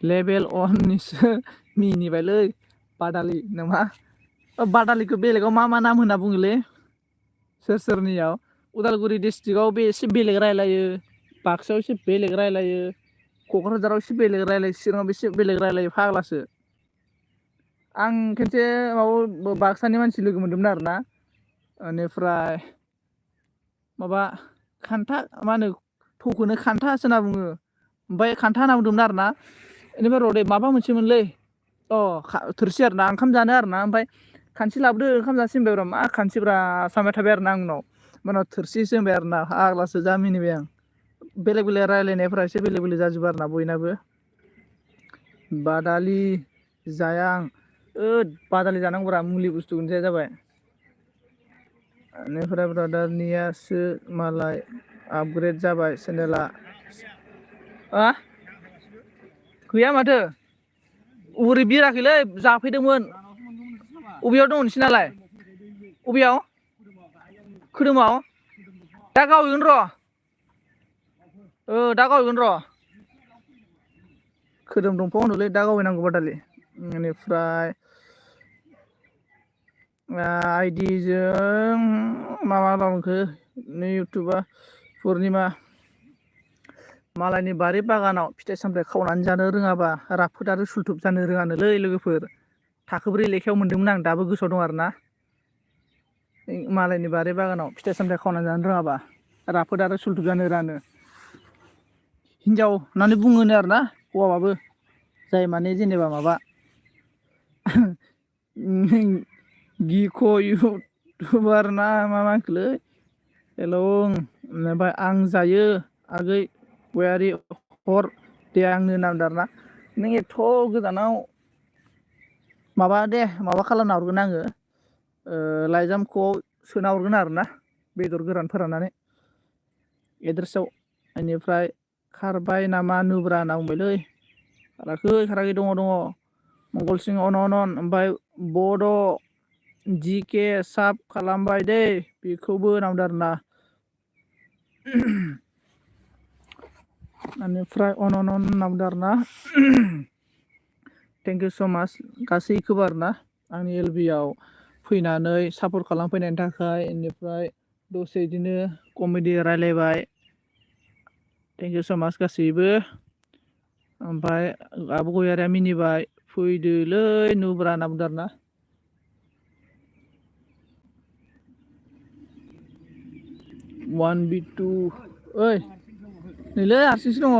लेभेल अननिसो मिनिबायलै बादालि नामा बादालिखौ बेलेगाव मा नाम होनना बुङोलै सोरनियाव उदालगुरि डिस्ट्रिक्टआव बे एसे बेलेग रायलायो बाक्सायाव एसे बेलेग रायलायो क'क्राझाराव एसे बेलेग रायलायो चिराङाव एसे बेलेग रायलायो फाग्लासो आं खेनसे माबा बाक्सानि मानसि लोगो मोन्दोंमोन आरोना बेनिफ्राय माबा खान्था मा होनो थौखौनो खान्थासो होनना बुङो ओमफ्राय खान्था होनना बुंदोंमोन आरोना बेनिफ्राय र'दै माबा मोनसेमोनलै थोरसि आरोना ओंखाम जानो आरोना ओमफ्राय खानसि लाबोदो ओंखाम जासै होनबाय मा खानसिब्रा सानबाय थाबाय आरोना आंनाव उनाव थोरसिसो होनबाय आरोना फाग्लासो जा मिनिबाय आं बेलेग रायलायनायफ्रा एसे बेलेग जाजोबो आरोना बयनाबो बादालि जाया आं बादालि जानांगौब्रा मुलि बुस्थु जाया जाबाय बेनिफ्राय ब्रादारनियासो मालाय आपग्रेड जाबाय चेनेला गैया माथो ओरै बिराखैलै जाफैदोंमोन अबेयाव दङ नोंसिनालाय अबेयाव खोदोमाव दा गावहैगोन र' दा गावहैगोन र' खोदोम दंफां होनोलै दा गावहैनांगौ बादालि बेनिफ्राय आइडिजों मा बुंखो नै इउटुबा पुर्निमा मालायनि बारि बागानाव फिथाइ सामथाइ खावनानै जानो रोङाबा राफोद आरो सुलथुब जानो रोङानोलै लोगोफोर थाखो 4 लेखायाव मोन्दोंमोन आं दाबो गोसोआव दं आरोना मालायनि बारि बागानाव फिथाइ सामथाइ खावनानै जानो रोङाबा राफोद आरो सुलथुब जानो रोङानो हिनजाव होननानै बुङोनो आरोना हौवाबाबो जाय माने जेनेबा माबा गिख' इउटुबार ना मा होनखोलै हेलौ ओमफ्राय आं जायो आगै गयारि हर दे आंनो नामदो आरोना नों एथ' गोजानाव माबा खालामना हरगोन आङो लाइजामख'आव सोना हरगोन आरोना बेदर गोरान फोराननानै एड्रेसाव बेनिफ्राय खारबाय नामा नुब्रा होनना बुंबायलै खाराखै दङ मंगलसिं अन ओमफ्राय बड' जिके साब खालामबाय दे बेखौबो नामदो आरोना बेनिफ्राय अन होनना बुंदों आरोना थेंक इउ स' माच गासैखौबो आरोना आंनि एलबियाव फैनानै सापर्ट खालामफैनायनि थाखाय बेनिफ्राय दसे बिदिनो कमेडि रायलायबाय थेंक इउ स' माच गासैबो ओमफ्राय आब' गयारिया मिनिबाय फैदोलै नुब्रा होनना बुंदों आरोना वान बि टु ओइ नैलै हारसिंसो दङ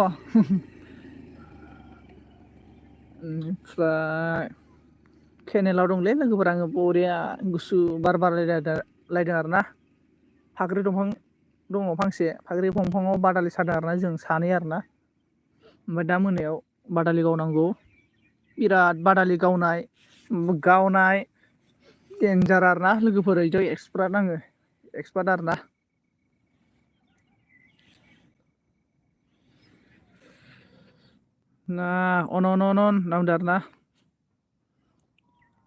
ओमफ्राय केनेलाव दंलै लोगोफोरा आङो बरिया गुसु बार बारलायलायदों आरोना फाख्रि दंफां दङ फांसे फाख्रि दंफाङाव बादालि सादों आरोना जों सानै आरोना ओमफ्राय दा मोनायाव बादालि गावनांगौ बिराद बादालि गावनाय देन्जार आरोना लोगोफोर बिदियाव एक्सपार्ट आङो एक्सपार्ट आरोना ना अन नामदो आरोना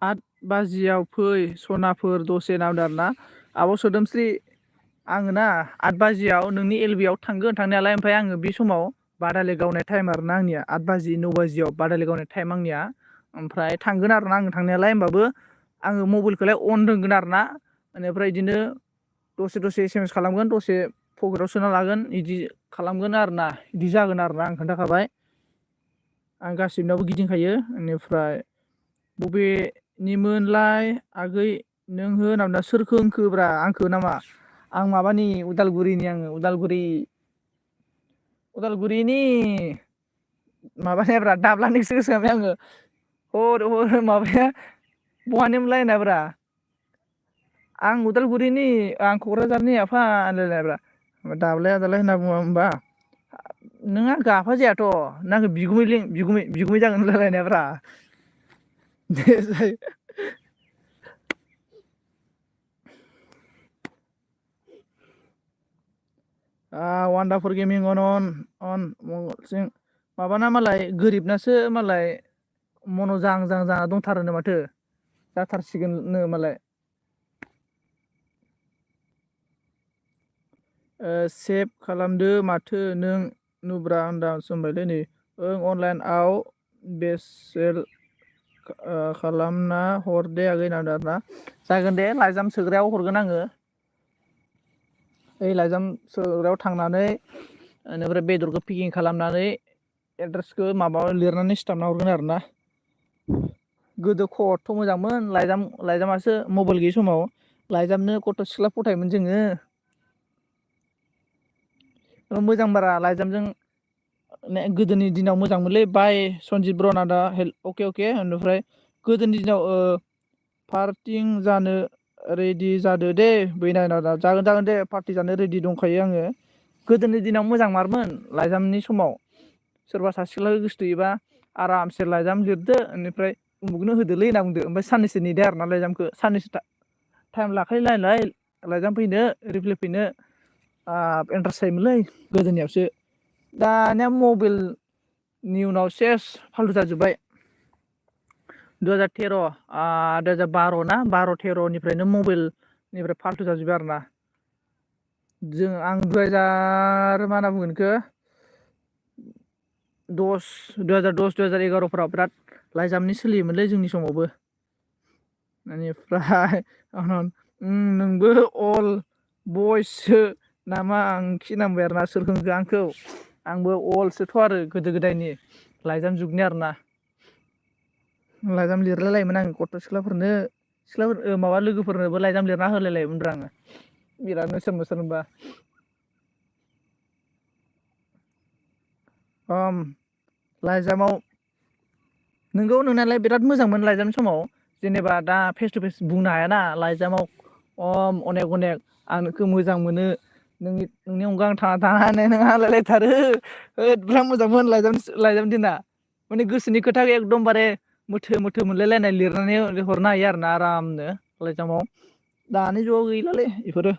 8 बाजियाव फै सनाफोर दसे नामदो आरोना आब' सोदोमस्रि आङो ना 8 बाजियाव नोंनि एलबियाव थांगोन थांनायालाय ओमफ्राय आङो बे समाव बादालि गावनाय टाइम आरोना आंनिया 8 बाजि 9 बाजियाव बादालि गावनाय टाइम आंनिया ओमफ्राय थांगोन आरोना आङो थांनायालाय होमबाबो आङो मबाइलखौलाय अन दोनगोन आरोना बेनिफ्राय बिदिनो दसे एस खालामगोन दसे पकेटाव सोना लागोन बिदि खालामगोन आरोना बिदि जागोन आरोना आं खोन्थाखाबाय आं गासिबनावबो गिदिंखायो बेनिफ्राय बबेनिमोनलाय आगै नों हो होनना सोरखौ होनखोब्रा आंखौ नामा आं माबानि उदालगुरिनि आङो उदालगुरिनि माबानिब्रा दाब्लानिसो गोसोखांबाय आङो हर माबाया बहानिमोनलाय होननाब्रा आं उदालगुरिनि आं क'क्राझारनि आफा होनलायनायब्रा दाब्लाया दालाय होनना बुङो होमबा नों आंखौ आफा जायाथ' नों आंखौ बिगुमै जागोन होनलायलायनायब्रा दे जायो वान्डारफुल गेमिं अन माबाना मालाय गोरिबनासो मालाय मन'जां जाना दंथारोनो माथो जाथारसिगोननो मालाय सेभ खालामदो माथो नों नुब्रा होनदांसो होनबायलै नै ओं अनलाइनआव बेसेल खालामना हर दे आगै होनदों आरोना जागोन दे लाइजाम सोग्रायाव हरगोन आङो ओइ लाइजाम सोग्रायाव थांनानै बेनिफ्राय बेदरखौ पेकिं खालामनानै एड्रेसखौ माबा लिरनानै सिथाबना हरगोन आरोना गोदो खर्थ' मोजांमोन लाइजामासो मबाइल गैयि समाव लाइजामनो गथ' सिख्ला फथायोमोन जोङो मोजां बारा लाइजामजों गोदोनि दिनाव मोजां मोनलै बाय सनजिब ब्रनादा अके बेनिफ्राय गोदोनि दिनाव पार्टिं जानो रेडि जादो दे बैनायनाव जागोन दे पार्टि जानो रेडि दंखायो आङो गोदोनि दिनाव मोजां मारमोन लाइजामनि समाव सोरबा सासे सिख्लाखौ गोसथोयोबा आरामसे लाइजाम लिरदो बेनिफ्राय उमुगनो होदोलै होनना बुंदो ओमफ्राय साननैसो नेदो आरोना लाइजामखौ साननैसो टाइम लाखायोनालाय लाइजाम फैनो रिप्लाय फैनो इन्ट्रेस्ट जायोमोनलै गोदोनियावसो दानिया मबाइलनि उनाव सेस फाल्थु जाजोब्बाय 2012 ना 13निफ्रायनो मबाइलनिफ्राय फाल्थु जाजोब्बाय आरोना आं 2000 मा होनना बुंगोन बेखौ 2011 फोराव बिराद लाइजामनि सोलियोमोनलै जोंनि समावबो बेनिफ्राय नोंबो अल बयससो नामा आं खिनांबाय आरोना सोरखौ होनखो आंखौ आंबो अलसोथ' आरो गोदो गोदायनि लाइजाम जुगनि आरोना लाइजाम लिरलाय लायोमोन आङो गथ' सिख्लाफोर माबा लोगोफोरनोबो लाइजाम लिरना होलाय लायोमोनब्रा आङो बिरादनो सोरनोबा लाइजामाव नोंगौ नोंनालाय बिराद मोजांमोन लाइजाम समाव जेनेबा दा फेस टु फेस बुंनो हायाना लाइजामाव अनेक आं नोंखौ मोजां मोनो नोंनि अनगा आं थांना थानो हानाय नङा होनलायलायथारो बिराद मोजांमोन लाइजाम दिना माने गोसोनि खोथाखौ एकदमबारे मोथो मोनलायलायनाय लिरनानै हरनो हायो आरोना आरामनो लाइजामाव दानि जुगाव गैलालै बेफोरो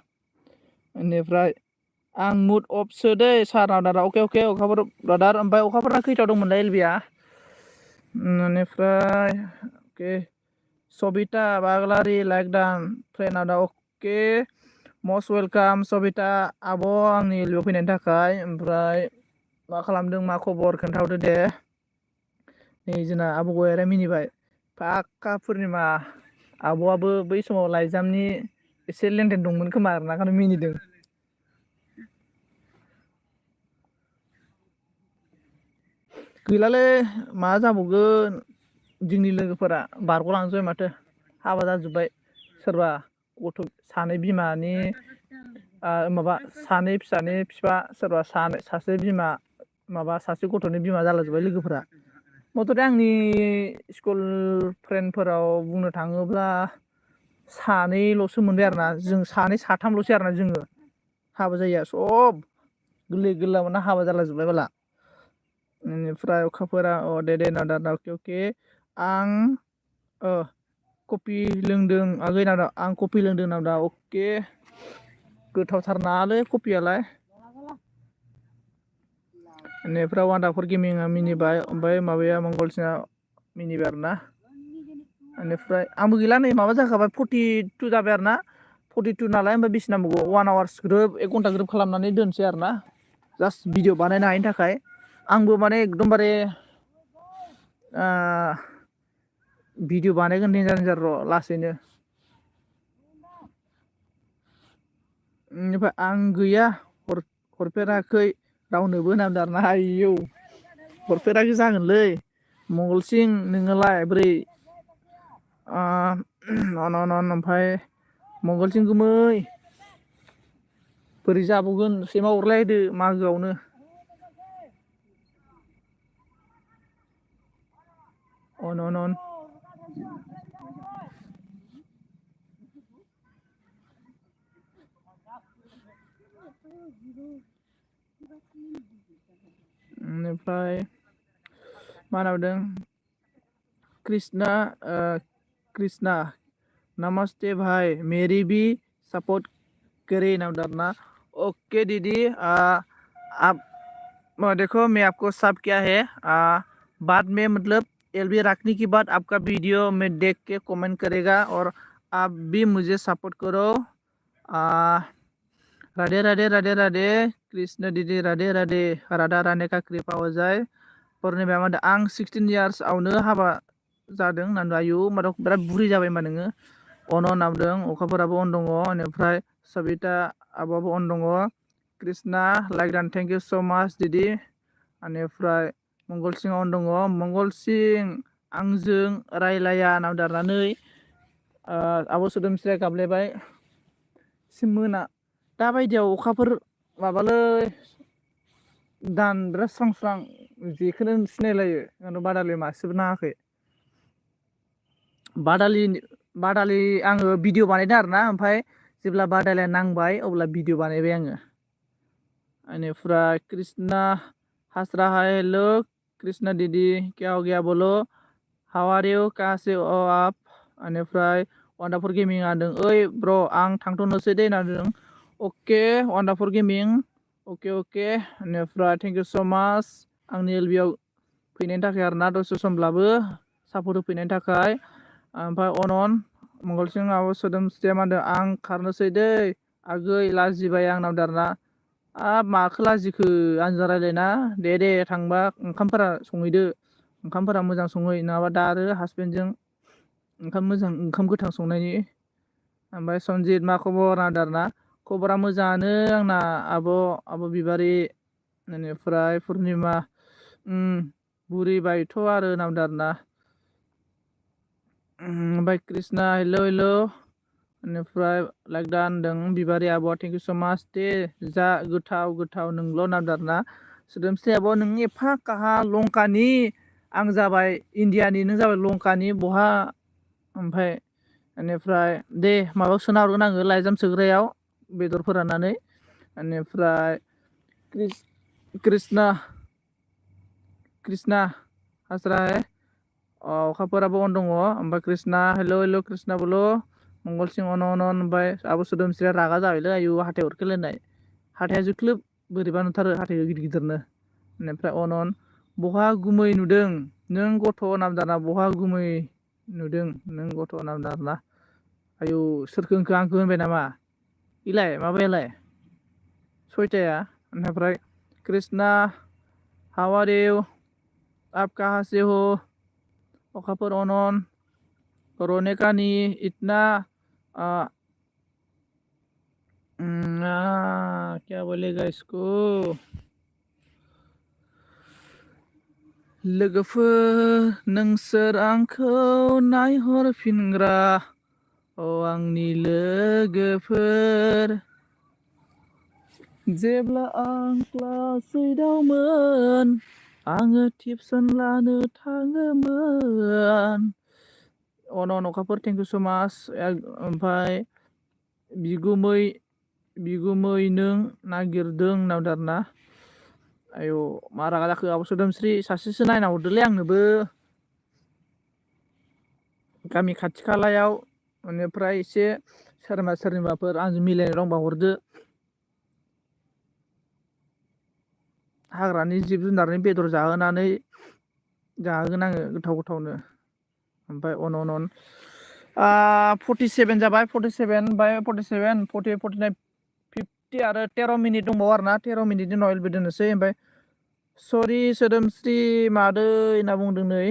बेनिफ्राय आं मुड अफसो दै सार रादारा अके अखाफोर ब्रादार ओमफ्राय अखाफोरा खैथायाव दंमोनलाय एलबिया बेनिफ्राय अके सबिता बाग्लारि लाइक डान फ्रेन्ड आदा अके मस्ट वेलकाम सबिता आब' आंनि लियाव फैनायनि थाखाय ओमफ्राय मा खालामदों मा खबर खोन्थाहरदो दे नै जोंना आब' गयारा मिनिबाय फाक्का पुर्निमा आब'आबो बै समाव लाइजामनि एसे लेनदेन दंमोन खोमा आरोना ओंखायनो मिनिदों गैलालै मा जाबावगोन जोंनि लोगोफोरा बारग'लांजोबबाय माथो हाबा जाजोब्बाय सोरबा गथ' सानै बिमानि माबा सानै फिसानि बिफा सोरबा सासे बिमा माबा सासे गथ'नि बिमा जालांजोब्बाय लोगोफोरा मथथे आंनि स्कुल फ्रेन्डफोराव बुंनो थाङोब्ला सानैल'सो मोनबाय आरोना जों सानै साथामल'सै आरोना जोङो हाबा जायिया सब गोरलै गोरलामानो हाबा जालांजोब्बाय बाला बेनिफ्राय अखाफोरा दे नादार अके अके आं कफि लोंदों आगै नावदा आं कफि लोंदों नावदा अके गोथावथार नालै कफियालाय बेनिफ्राय वान्डारफुल गेमिंआ मिनिबाय ओमफ्राय माबाया मंगलसिंआ मिनिबाय आरोना बेनिफ्राय आंबो गैला नै माबा जाखाबाय 42 जाबाय आरोना 42 नालाय ओमफ्राय बेसे नांबावगौ 1 आवार्स ग्रोब 1 घन्टा ग्रोब खालामनानै दोनसै आरोना जास्ट भिडिअ बानायनो हायिनि थाखाय आंबो माने एकदमबारे भिडिअ बानायगोन देन्जार र' लासैनो बेनिफ्राय आं गैया हरफेराखै रावनोबो होनदों आरोना आयौ हरफेराखै जागोनलै मंगलसिं नोङोलाय बोरै ओमफ्राय मंगलसिं गुमै बोरै जाबावगोन सैमा अरलायदो मागोआवनो अन बेनिफ्राय मा नावदों कृष्णा नमस्ते भाई मेरी भी सपोर्ट करे नावदारना ओके दीदी आप देखो मैं आपको सब क्या है बाद में मतलब एलबी रखने के बाद आपका वीडियो में देख के कमेंट करेगा और आप भी मुझे सपोर्ट करो राधे राधे राधे राधे कृष्ण दीदी राधे राधे राधा रानी का कृपा हो जाए पुर्निमा मा आं 16 इयार्स आवनो हाबा जादों होननानै आयु होमबाथ' बिराद बुरि जाबाय होमबा नोङो अन नावदों अखाफोराबो अन दङ बेनिफ्राय सबिता आब'आबो अन दङ कृष्णा लाइक डान थेंक इउ सो माच दिदी बेनिफ्राय मंगलसिं अन दङ मंगलसिं आंजों रायलाया नावदारनानै आब' सोदोमस्रिया गाबलायबाय एसे मोना दाबायदियाव अखाफोर माबालै दान बिराद स्रां स्रां जेखौनो सिनायलायो बादालि मासेबो नाङाखै बादालि आङो भिडिअ बानायदों आरोना ओमफ्राय जेब्ला बादालिया नांबाय अब्ला भिडिअ बानायबाय आङो बेनिफ्राय कृष्णा हंस रहा है हेलो कृष्णा दीदी क्या हो गया बोलो हाउ आर यू कहाँ से हो आप बेनिफ्राय वान्डारफुल गेमिं आदों ओइ ब्र' आं थांथ'नोसै दे होनदों अके वान्डारफुल गेमिं अके बेनिफ्राय थेंक इउ स' माच आंनि एलबिआव फैनायनि थाखाय आरोना दसे समब्लाबो सापर्ट होफैनायनि थाखाय ओमफ्राय अनन मंगलसिं आब' सोदोमस्रिया मा होनदों आं खारनोसै दै आगै लाजिबाय आंनाव दारना माखो लाजिखो आंजों रायज्लायना दे थांबा ओंखामफोरा संहैदो ओंखामफोरा मोजां संहै नङाबा दा आरो हासबेन्डजों ओंखाम गोथां संनायनि ओमफ्राय सनजित मा खबर आदारना खबरा मोजाङानो आंना आब' बिबारि बेनिफ्राय पुर्निमा बुरिबायथ' आरो नावदारना ओमफ्राय कृष्णा हेल' बेनिफ्राय लाइक दा होनदों बिबारि आब'आ थेंक इउ स' माच दे जा गोथाव नोंल' नावदारना सोदोमस्रि आब' नों एफा काहा लंकानि आं जाबाय इण्डियानि नों जाबाय लंकानि बहा ओमफ्राय बेनिफ्राय दे माबायाव सोना हरगोन आङो लाइजाम सोग्रायाव बेदर फोराननानै बेनिफ्राय कृष्णा हास्राय अखाफोराबो अन दङ ओमफ्राय कृष्णा हेल' कृष्णा बोल' मंगलसिं अन ओमफ्राय आब' सोदोमस्रिया रागा जाबायलै आयु हाथाय अरखलायनाय हाथाया जोख्लोब बोरैबा नुथारो हाथाय गिदिरनो बेनिफ्राय अन बहा गुमै नुदों नों गथ' नामदारना बहा गुमै नुदों नों गथ' नामदारना आयौ सोरखो आंखो होनबाय नामा इलाय माबायालाय सयताया ओमफ्राय कृष्णा हाउ आर यू आप कहाँ से हो अखाफोर अनन रोने का नहीं इतना क्या बोलेगा इसको लोगोफोर नोंसोर आंखौ नायहरफिनग्रा अ आंनि लोगोफोर जेब्ला आं क्लास 8आवमोन आङो टिउसन लानो थाङोमोन अन अखाफोर थेंक इउ स' माच ओमफ्राय बिगुमै नों नागिरदों नावदारना आयौ मा रागा जाखो आब' सोदोमस्रि सासेसो नायना हरदोलै आंनोबो गामि खाथि खालायाव बेनिफ्राय एसे सोरनिबाफोर आंजों मिलायनाय दंबा हरदो हाग्रानि जिब जुनारनि बेदर जाहोनानै जाहोगोन आङो गोथावनो ओमफ्राय अन 47 जाबाय 47 बाय 47 40 49 50 आरो 13 मिनिट दंबावो आरोना 13 मिनिटनि उनाव एलबि दोननोसै ओमफ्राय सरि सोदोमस्रि मादै होनना बुंदों नै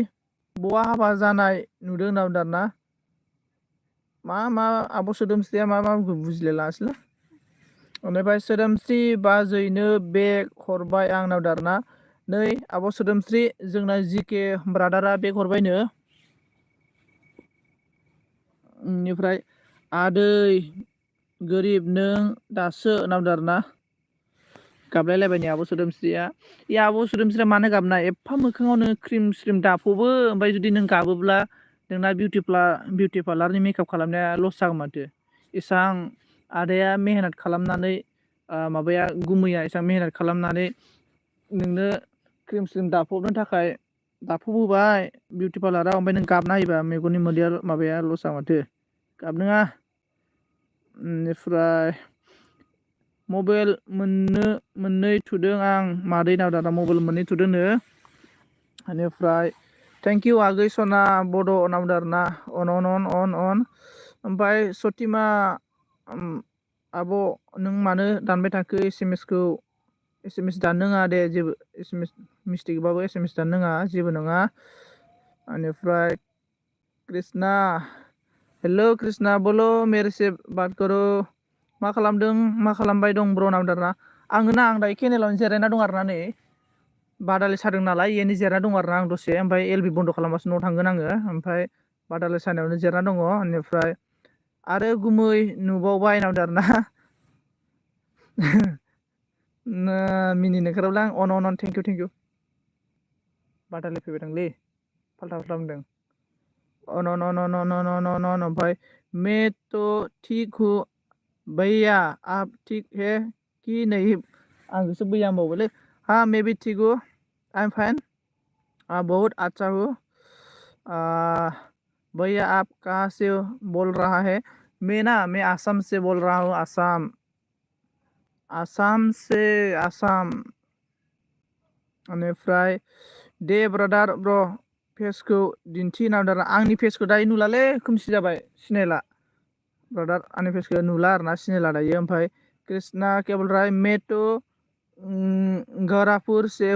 बहा हाबा जानाय नुदों होनना बुंदों आरोना मा आब' सोदोमस्रिया मा बुजिलाय लाङासैलां बेनिफ्राय सोदोमस्रि बाजैनो बेग हरबाय आंनाव दारना नै आब' सोदोमस्रि जोंना जिके ब्रादारा बेग हरबायनो बेनिफ्राय आदै गोरिब नों दासो नावदारना गाबलायलायबाय आब' सोदोमस्रिया आब' सोदोमस्रिया मानो गाबनाय एफा मोखाङावनो क्रिम स्रिम दाफबो ओमफ्राय जुदि नों गाबोब्ला नोंना बिउटि पार्लारनि मेकआप खालामनाया लस जागोन माथो एसां आदाया मेहनत खालामनानै माबाया गुमैया एसेबां मेहनत खालामनानै नोंनो क्रिम स्रिम दाफबनो थाखाय दाफबहोबाय बिउटि पार्लाराव ओमफ्राय नों गाबना होयोबा मेगननि मोदैया माबाया लस जागोन माथो गाबनाङा बेनिफ्राय मबाइल मोननै थुदों आं मादै नावदाना मबाइल मोननै थुदोंनो बेनिफ्राय थेंक इउ आगै सना बड' नावदारना अन ओमफ्राय सतिमा आब' नों मानो दानबाय थाखो एस एम एस दाननो नाङा दे जेबो एस एम एस मिस्टेकबाबो एस एम एस दाननो नाङा जेबो नङा बेनिफ्राय कृष्णा हेल' कृष्णा बोलो मेरे से बात करो मा खालामबाय दं ब्र नावदारना आं दायो केनेलावनो जिरायना दं आरोना नै बादालि सादों नालाय इयावनो जिरायना दं आरोना आं दसे ओमफ्राय एलबि बन्द' खालामबासो न'आव थांगोन आङो ओमफ्राय बादालि सानायावनो जिरायना दङ बेनिफ्राय आरो गुमै नुबावबाय नावदारना मिनिनो ओंखारबायलां अन थेंक इउ बादालि फैबाय दंलै फाल्था बुंदों अन ओमफ्राय मैं तो ठीक हूँ भैया आप ठीक है कि नहीं आंखौसो भैया होनबावबायलै हाँ मैं भी ठीक हूँ आई एम फाइन बहुत अच्छा हूँ भैया आप कहाँ से बोल रहा है मैं आसाम से बोल रहा हूँ आसाम बेनिफ्राय दे ब्रादार ब्र फेसखौ दिन्थि नावदार आंनि फेसखौ दायो नुलालै खोमसि जाबाय सिनायला ब्रादार आंनि फेसखौ नुला आरोना सिनायला दायो ओमफ्राय कृष्णा केबल राय मेटो घरापुर से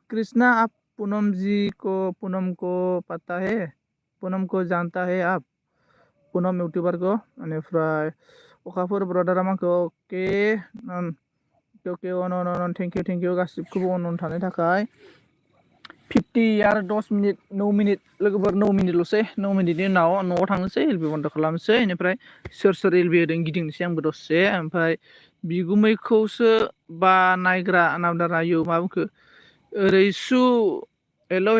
कृष्णा आप पूनम को पता है पूनम को जानता है आप पूनम यूट्यूबर को बेनिफ्राय अखाफोर ब्रादारा माखौ अके अन थेंक इउ गासिबखौबो अन थानायनि थाखाय 50 आरो 10 मिनिट 9 मिनिट लोगोफोर 9 मिनिटल'सै 9 मिनिटनि उनाव न'आव थांनोसै एलबि बन्द' खालामनोसै बेनिफ्राय सोर एलबि होदों गिदिंनोसै आंबो दसे ओमफ्राय बिगुमैखौसो बा नायग्रा नावदारा आयौ मा बुंखो रैसु हेल'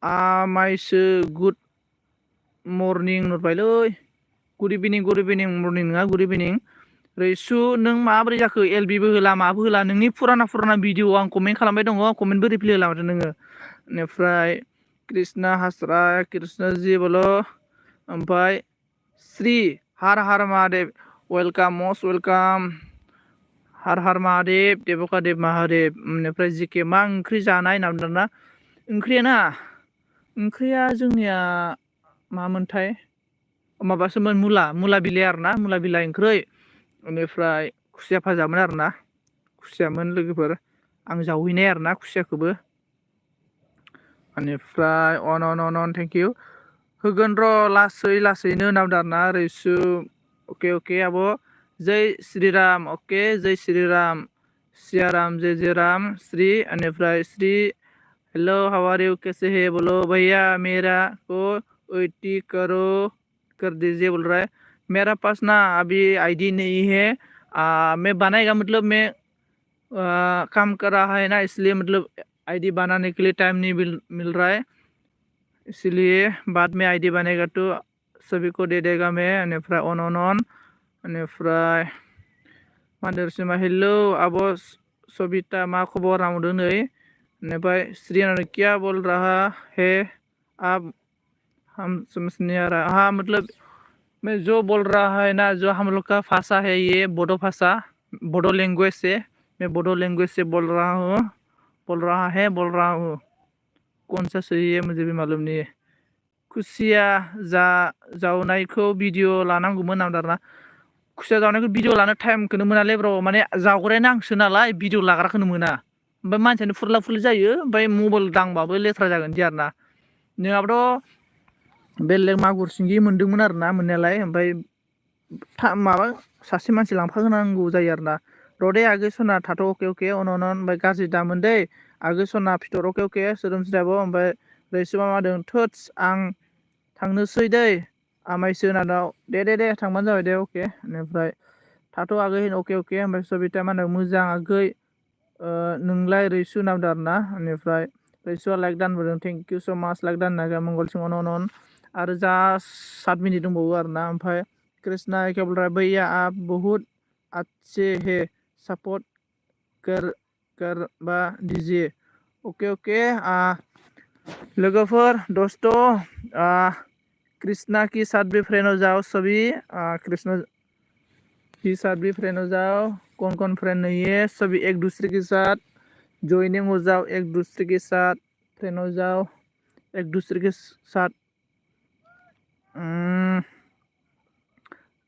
आमाइसो गुड मर्निं नुबायलै गुड इभिनिं मर्निं नङा गुड इभिनिं रैसु नों माबोरै जाखो एलबिबो होला माबो होला नोंनि फुराना भिडिअ आं कमेन्ट खालामबाय दङ कमेन्टबो रिप्लाय होला माथो नोङो बेनिफ्राय कृष्णा हास्राय कृष्णजि बोलो ओमफ्राय श्री हार महादेव वेलकाम मस्ट वेलकाम हार महादेव देबकादेब महादेव बेनिफ्राय जिके मा ओंख्रि जानाय होनना बुंदोंना ओंख्रिया जोंनिया मामोनथाय माबासोमोन मुला बिलाइ आरोना मुला बिलाइ ओंख्रै बेनिफ्राय खुसिया भाजामोन आरोना खुसियामोन लोगोफोर आं जावहैनाय आरोना खुसियाखौबो बेनिफ्राय अन थेंक इउ होगोन र' लासैनो होनांगौ आरोना रैसु अके आब' जय श्रीराम अके जय श्रीराम सियाराम जय राम श्री बेनिफ्राय Shri hello how are you कैसे है बोलो भैया मेरा को 80 करो कर दीजिए बोल रहा है मेरा पास ना अभी आईडी नहीं है मैं बनाएगा मतलब मैं काम कर रहा है ना इसलिए मतलब आईडी बनाने के लिए टाइम नहीं मिल रहा है इसलिए बाद में आईडी बनेगा तो सभी को दे देगा मैं बेनिफ्राय अन बेनिफ्राय मादरसिमा हेलो आब' सबिता मा खबर आंदों नै बेनिफ्राय श्रीनारायण क्या बोल रहा है आप हम समझ नहीं आ रहा हाँ मतलब मैं जो बोल रहा है ना जो हम लोग का भाषा है ये बोडो भाषा बोडो लैंग्वेज से मैं बोडो लैंग्वेज से बोल रहा हूँ कौन सा सही है मुझे भी मालूम नहीं है खुसिया जावनायखौ भिडिअ लानांगौमोन आरोना खुसिया जावनायखौ भिडिअ लानो टाइमखौनो मोनालै ब्र माने जावग्रायानो आंसो नालाय भिडिअ लाग्राखौनो मोना ओमफ्राय मानसियानो फुरला फुरलि जायो ओमफ्राय मबाइल दांबाबो लेथ्रा जागोन बिदि आरोना नङाबाथ' बेलेग मागुर सिंगि मोनदोंमोन आरोना मोननायालाय ओमफ्राय माबा सासे मानसि लांफाहोनांगौ जायो आरोना र'दे आगै सना थाथ' अके अन ओमफ्राय गाज्रि दामोन दै आगै सना फिथर अके सोदोमस्रियाबो ओमफ्राय रैसुमा मादों थोथस आं थांनोसै दै आमायसो होनाव दे थांबानो जाबाय दे अके बेनिफ्राय थाथ' आगै होनो अके ओमफ्राय सबिता मा होनो मोजां आगै नोंलाय रैसु नामदों आरोना बेनिफ्राय रैसुआ लाइक दानबोदों थेंक इउ स' माच लाइक दाननाय मंगलसिं अन आरो जा 7 मिनिट दंबावो आरोना ओमफ्राय कृष्णा क्या बोल रहा है भैया आप बहुत अच्छे है सपोर्ट करवा दीजिए ओके लोगोफोर दोस्तों कृष्णा की साथ भी फ्रेंड हो जाओ सभी कृष्णा की साथ भी फ्रेंड हो जाओ कौन फ्रेंड नहीं है सभी एक दूसरे के साथ ज्वाइनिंग हो जाओ एक दूसरे के साथ फ्रेंड हो जाओ एक दूसरे के साथ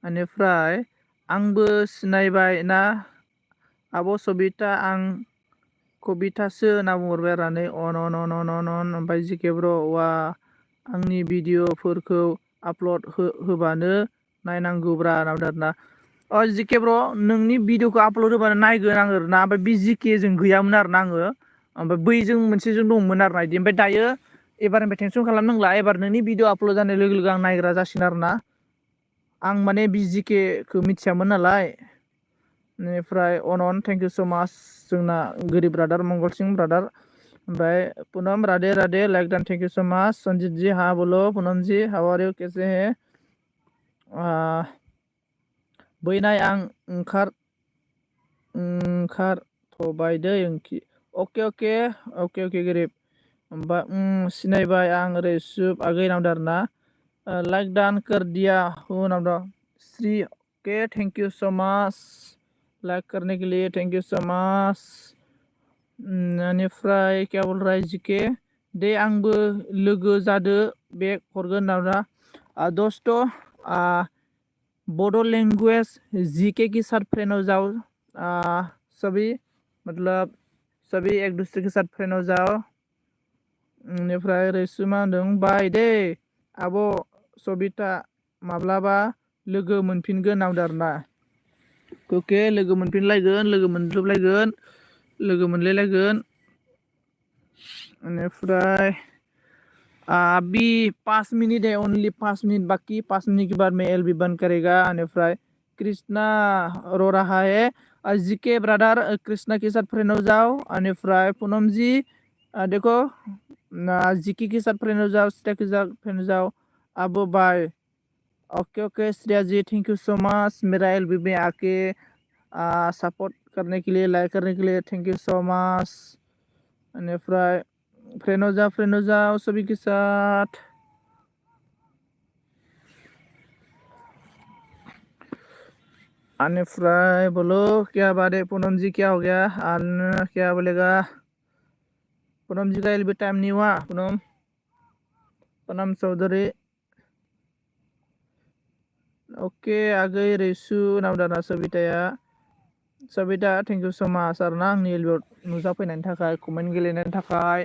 बेनिफ्राय आंबो सिनायबाय ना आब' सबिता आं कबितासो होनना बुंहरबाय आरो नै अन ओमफ्राय जिके ब्र वा आंनि भिडिअफोरखौ आपल'ड होबानो नायनांगौब्रा आरोना जिके ब्र नोंनि भिडिअखौ आपल'ड होबानो नायगोन आङो ना ओमफ्राय बे जिकेजों गैयामोन आरोना आङो ओमफ्राय बैजों मोनसेजों दंमोन आरोना बिदि ओमफ्राय दायो एबारनिफ्राय टेनसन खालामनांला एबार नोंनि भिडिअ आपल'ड जानाय लोगो लोगो आं नायग्रा जासिगोन आरोना आं माने बे जिकेखौ मिथियामोन नालाय बेनिफ्राय अन थेंक इउ स' माच जोंना गोरिब ब्रादार मंगल सिं ब्रादार ओमफ्राय पुनम राधे लाइक दान थेंक इउ स' माच संजित जी हाँ बोलो पुनम जी हाउ आर यू कैसे है बैनाय आं ओंखारथ'बाय दै ओंखि अके गोरिब ओमफ्राय सिनायबाय आं रैसुब आगै नामदों आरोना लाइक दान कर दिया हूँ नामदों Shri okay thank you so much like करने के लिए थैंक यू सो मच बेनिफ्राय क्या बोल रहा है जिके दे आंबो लोगो जादो बेग हरगोन नामदों दोस्तों बोडो लैंग्वेज जीके की साथ फ्रेंड हो जाओ सभी मतलब सभी एक दूसरे के साथ फ्रेंड हो जाओ बेनिफ्राय रैसुमा होनदों बाय दे आब' सबिता माब्लाबा लोगो मोनफिनगोन नामदों आरोना अके लोगो मोनफिनलायगोन लोगो मोनजोबलायगोन लोगो मोनलायलायगोन बेनिफ्राय अभी 5 मिनट है ओनली 5 मिनट बाकी 5 मिनट के बाद मैं एलबी बंद करेगा बेनिफ्राय कृष्णा रो रहा है जीके ब्रदर कृष्णा के साथ फ्रेंड हो जाओ बेनिफ्राय पूनम जी देखो जीके के साथ फ्रेंड हो जाओ श्रेया के साथ फ्रेंड हो जाओ अब bye okay Shreya ji thank you so much मेरा एलबी में आके सपोर्ट करने के लिए लाइक करने के लिए थैंक यू सो मच बेनिफ्राय फ्रेंड हो जाओ सभी के साथ बेनिफ्राय बोलो क्या बात है पूनम जी क्या हो गया क्या बोलेगा पूनम जी का एलबी टाइम नहीं हुआ Poonam Chowdhury Oke, Agay Resu Namdana Sabitaya. Sabita, thank you so much आरोना आंनि एलबियाव नुजाफैनायनि थाखाय कमेन्ट गेलेनायनि थाखाय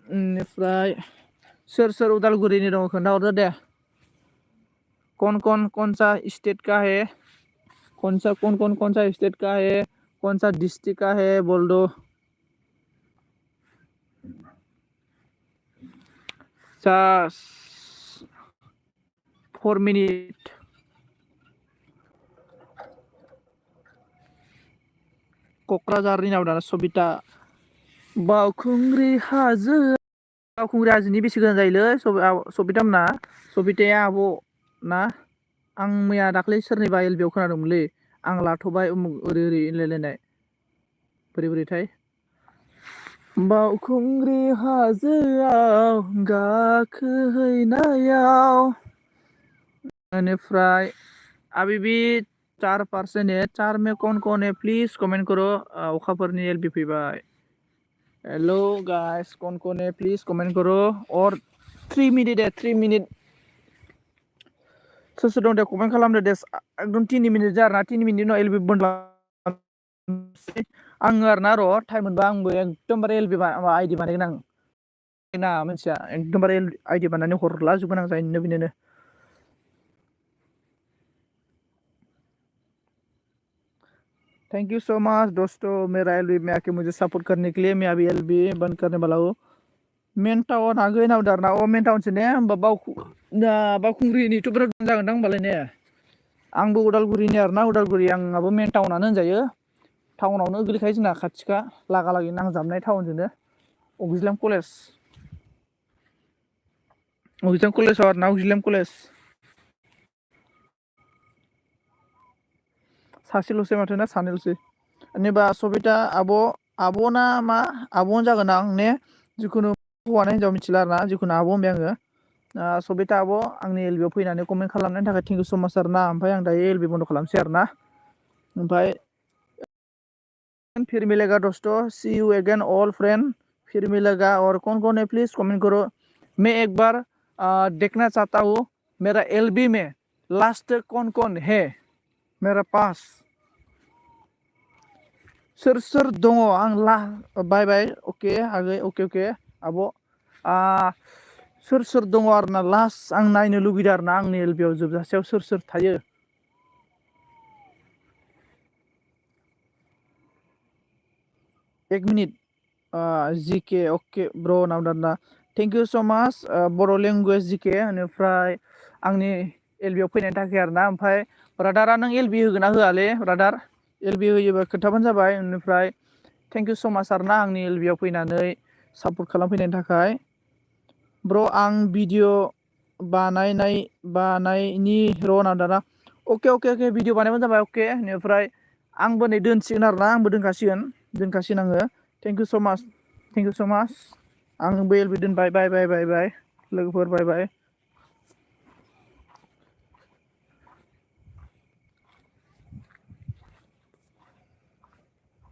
बेनिफ्राय सोर उदालगुरिनि दङ खोन्थाहरदो दे कौन सा स्टेट का है कौन सा स्टेट का है कौन सा डिस्ट्रिक्ट का है बोल दो just 4 minutes क'क्राझारनि नाम दाना सबिता बावखुंग्रि हाजोनि बेसे गोजान जायोलै सबिता मोना सबिताया आब' ना आं मैया दाख्लै सोरनिबा एलबियाव खोनादोंमोनलै आं लाथ'बाय उमुक ओरै होनलायलायनाय बोरैथाय बावखुंग्रि हाजोआव गाखोहैनायाव बेनिफ्राय आबिबि 4% है 4 में कौन है प्लीज कमेंट करो अखाफोरनि एलबि फैबाय हेलो गाइस कौन है प्लीज कमेंट करो और 3 मिनिट है 3 मिनिट सोर दं दे कमेन्ट खालामदो दे एकदम 3 मिनिट जारना 3 मिनिट उनाव एलबि बन्द आङो आरोना र' टाइम मोनबा आंबो एकदमबारे एलबि आइडि बानायगोन आं ना मोनथिया एकदमबारे आइडि बानायनानै हरला जोबगोन आं जायनो बिनोनो थैंक यू सो मच दोस्तों मेरा एलबी में आके मुझे सपोर्ट करने के लिए मैं अभी एलबी बंद करने वाला हूँ मेन टाउन आगै नावदारना मेन टाउन से ने होमबा बावखुंग्रिनिथ' बिराद जागोनदां होमबालाय ने आंबो उदालगुरिनि आरोना उदालगुरि आंनाबो मेन टाउनानो होनजायो टाउनावनो गोलैखायो जोंना खाथिखा लागालागि नांजाबनाय टाउनजोंनो अगिज्लाम कलेजाव आरोना अगिज्लाम कलेज सासेल'सै माथो ना सानैल'सै जेनेबा सबिता आब' ना मा आब'आनो जागोन आं ने जिखुनु हौवाना हिनजाव मिथिला आरोना जिखुनु आब' होनबाय आङो सबिता आब' आंनि एलबियाव फैनानै कमेन्ट खालामनायनि थाखाय थेंक इउ सो माच आरोना ओमफ्राय आं दायो एलबि बन्द खालामसै आरोना ओमफ्राय फिर मिलेगा दोस्तों see you again all friend फिर मिलेगा और कौन है प्लीज कमेंट करो मैं एक बार देखना चाहता हूँ मेरा एलबी में लास्ट कौन है मेरा पास सोर दङ आं बाय ओके आगै ओके आब' सोर दङ आरोना लास्ट आं नायनो लुगैदों आरोना आंनि एलबियाव जोबजासेयाव सोर थायो 1 मिनिट जिके ओके ब्र नावदारना थेंक इउ सो माच बर' लेंगुवेज जिके बेनिफ्राय आंनि एलबियाव फैनायनि थाखाय आरोना ओमफ्राय ब्रादारा नों एलबि होगोन ना होआलै ब्रादार एलबि होयोबा खोन्थाबानो जाबाय बेनिफ्राय थेंक इउ सो माच आरोना आंनि एलबियाव फैनानै सापर्ट खालामफैनायनि थाखाय ब्र आं भिडिअ बानायनि र' नावदारना अके भिडिअ बानायबानो जाबाय अके बेनिफ्राय आंबो नै दोनसिगोन आरोना आंबो दोनखासिगोन आङो थेंक इउ सो माच आंबो एलबि दोनबाय बाय लोगोफोर बाय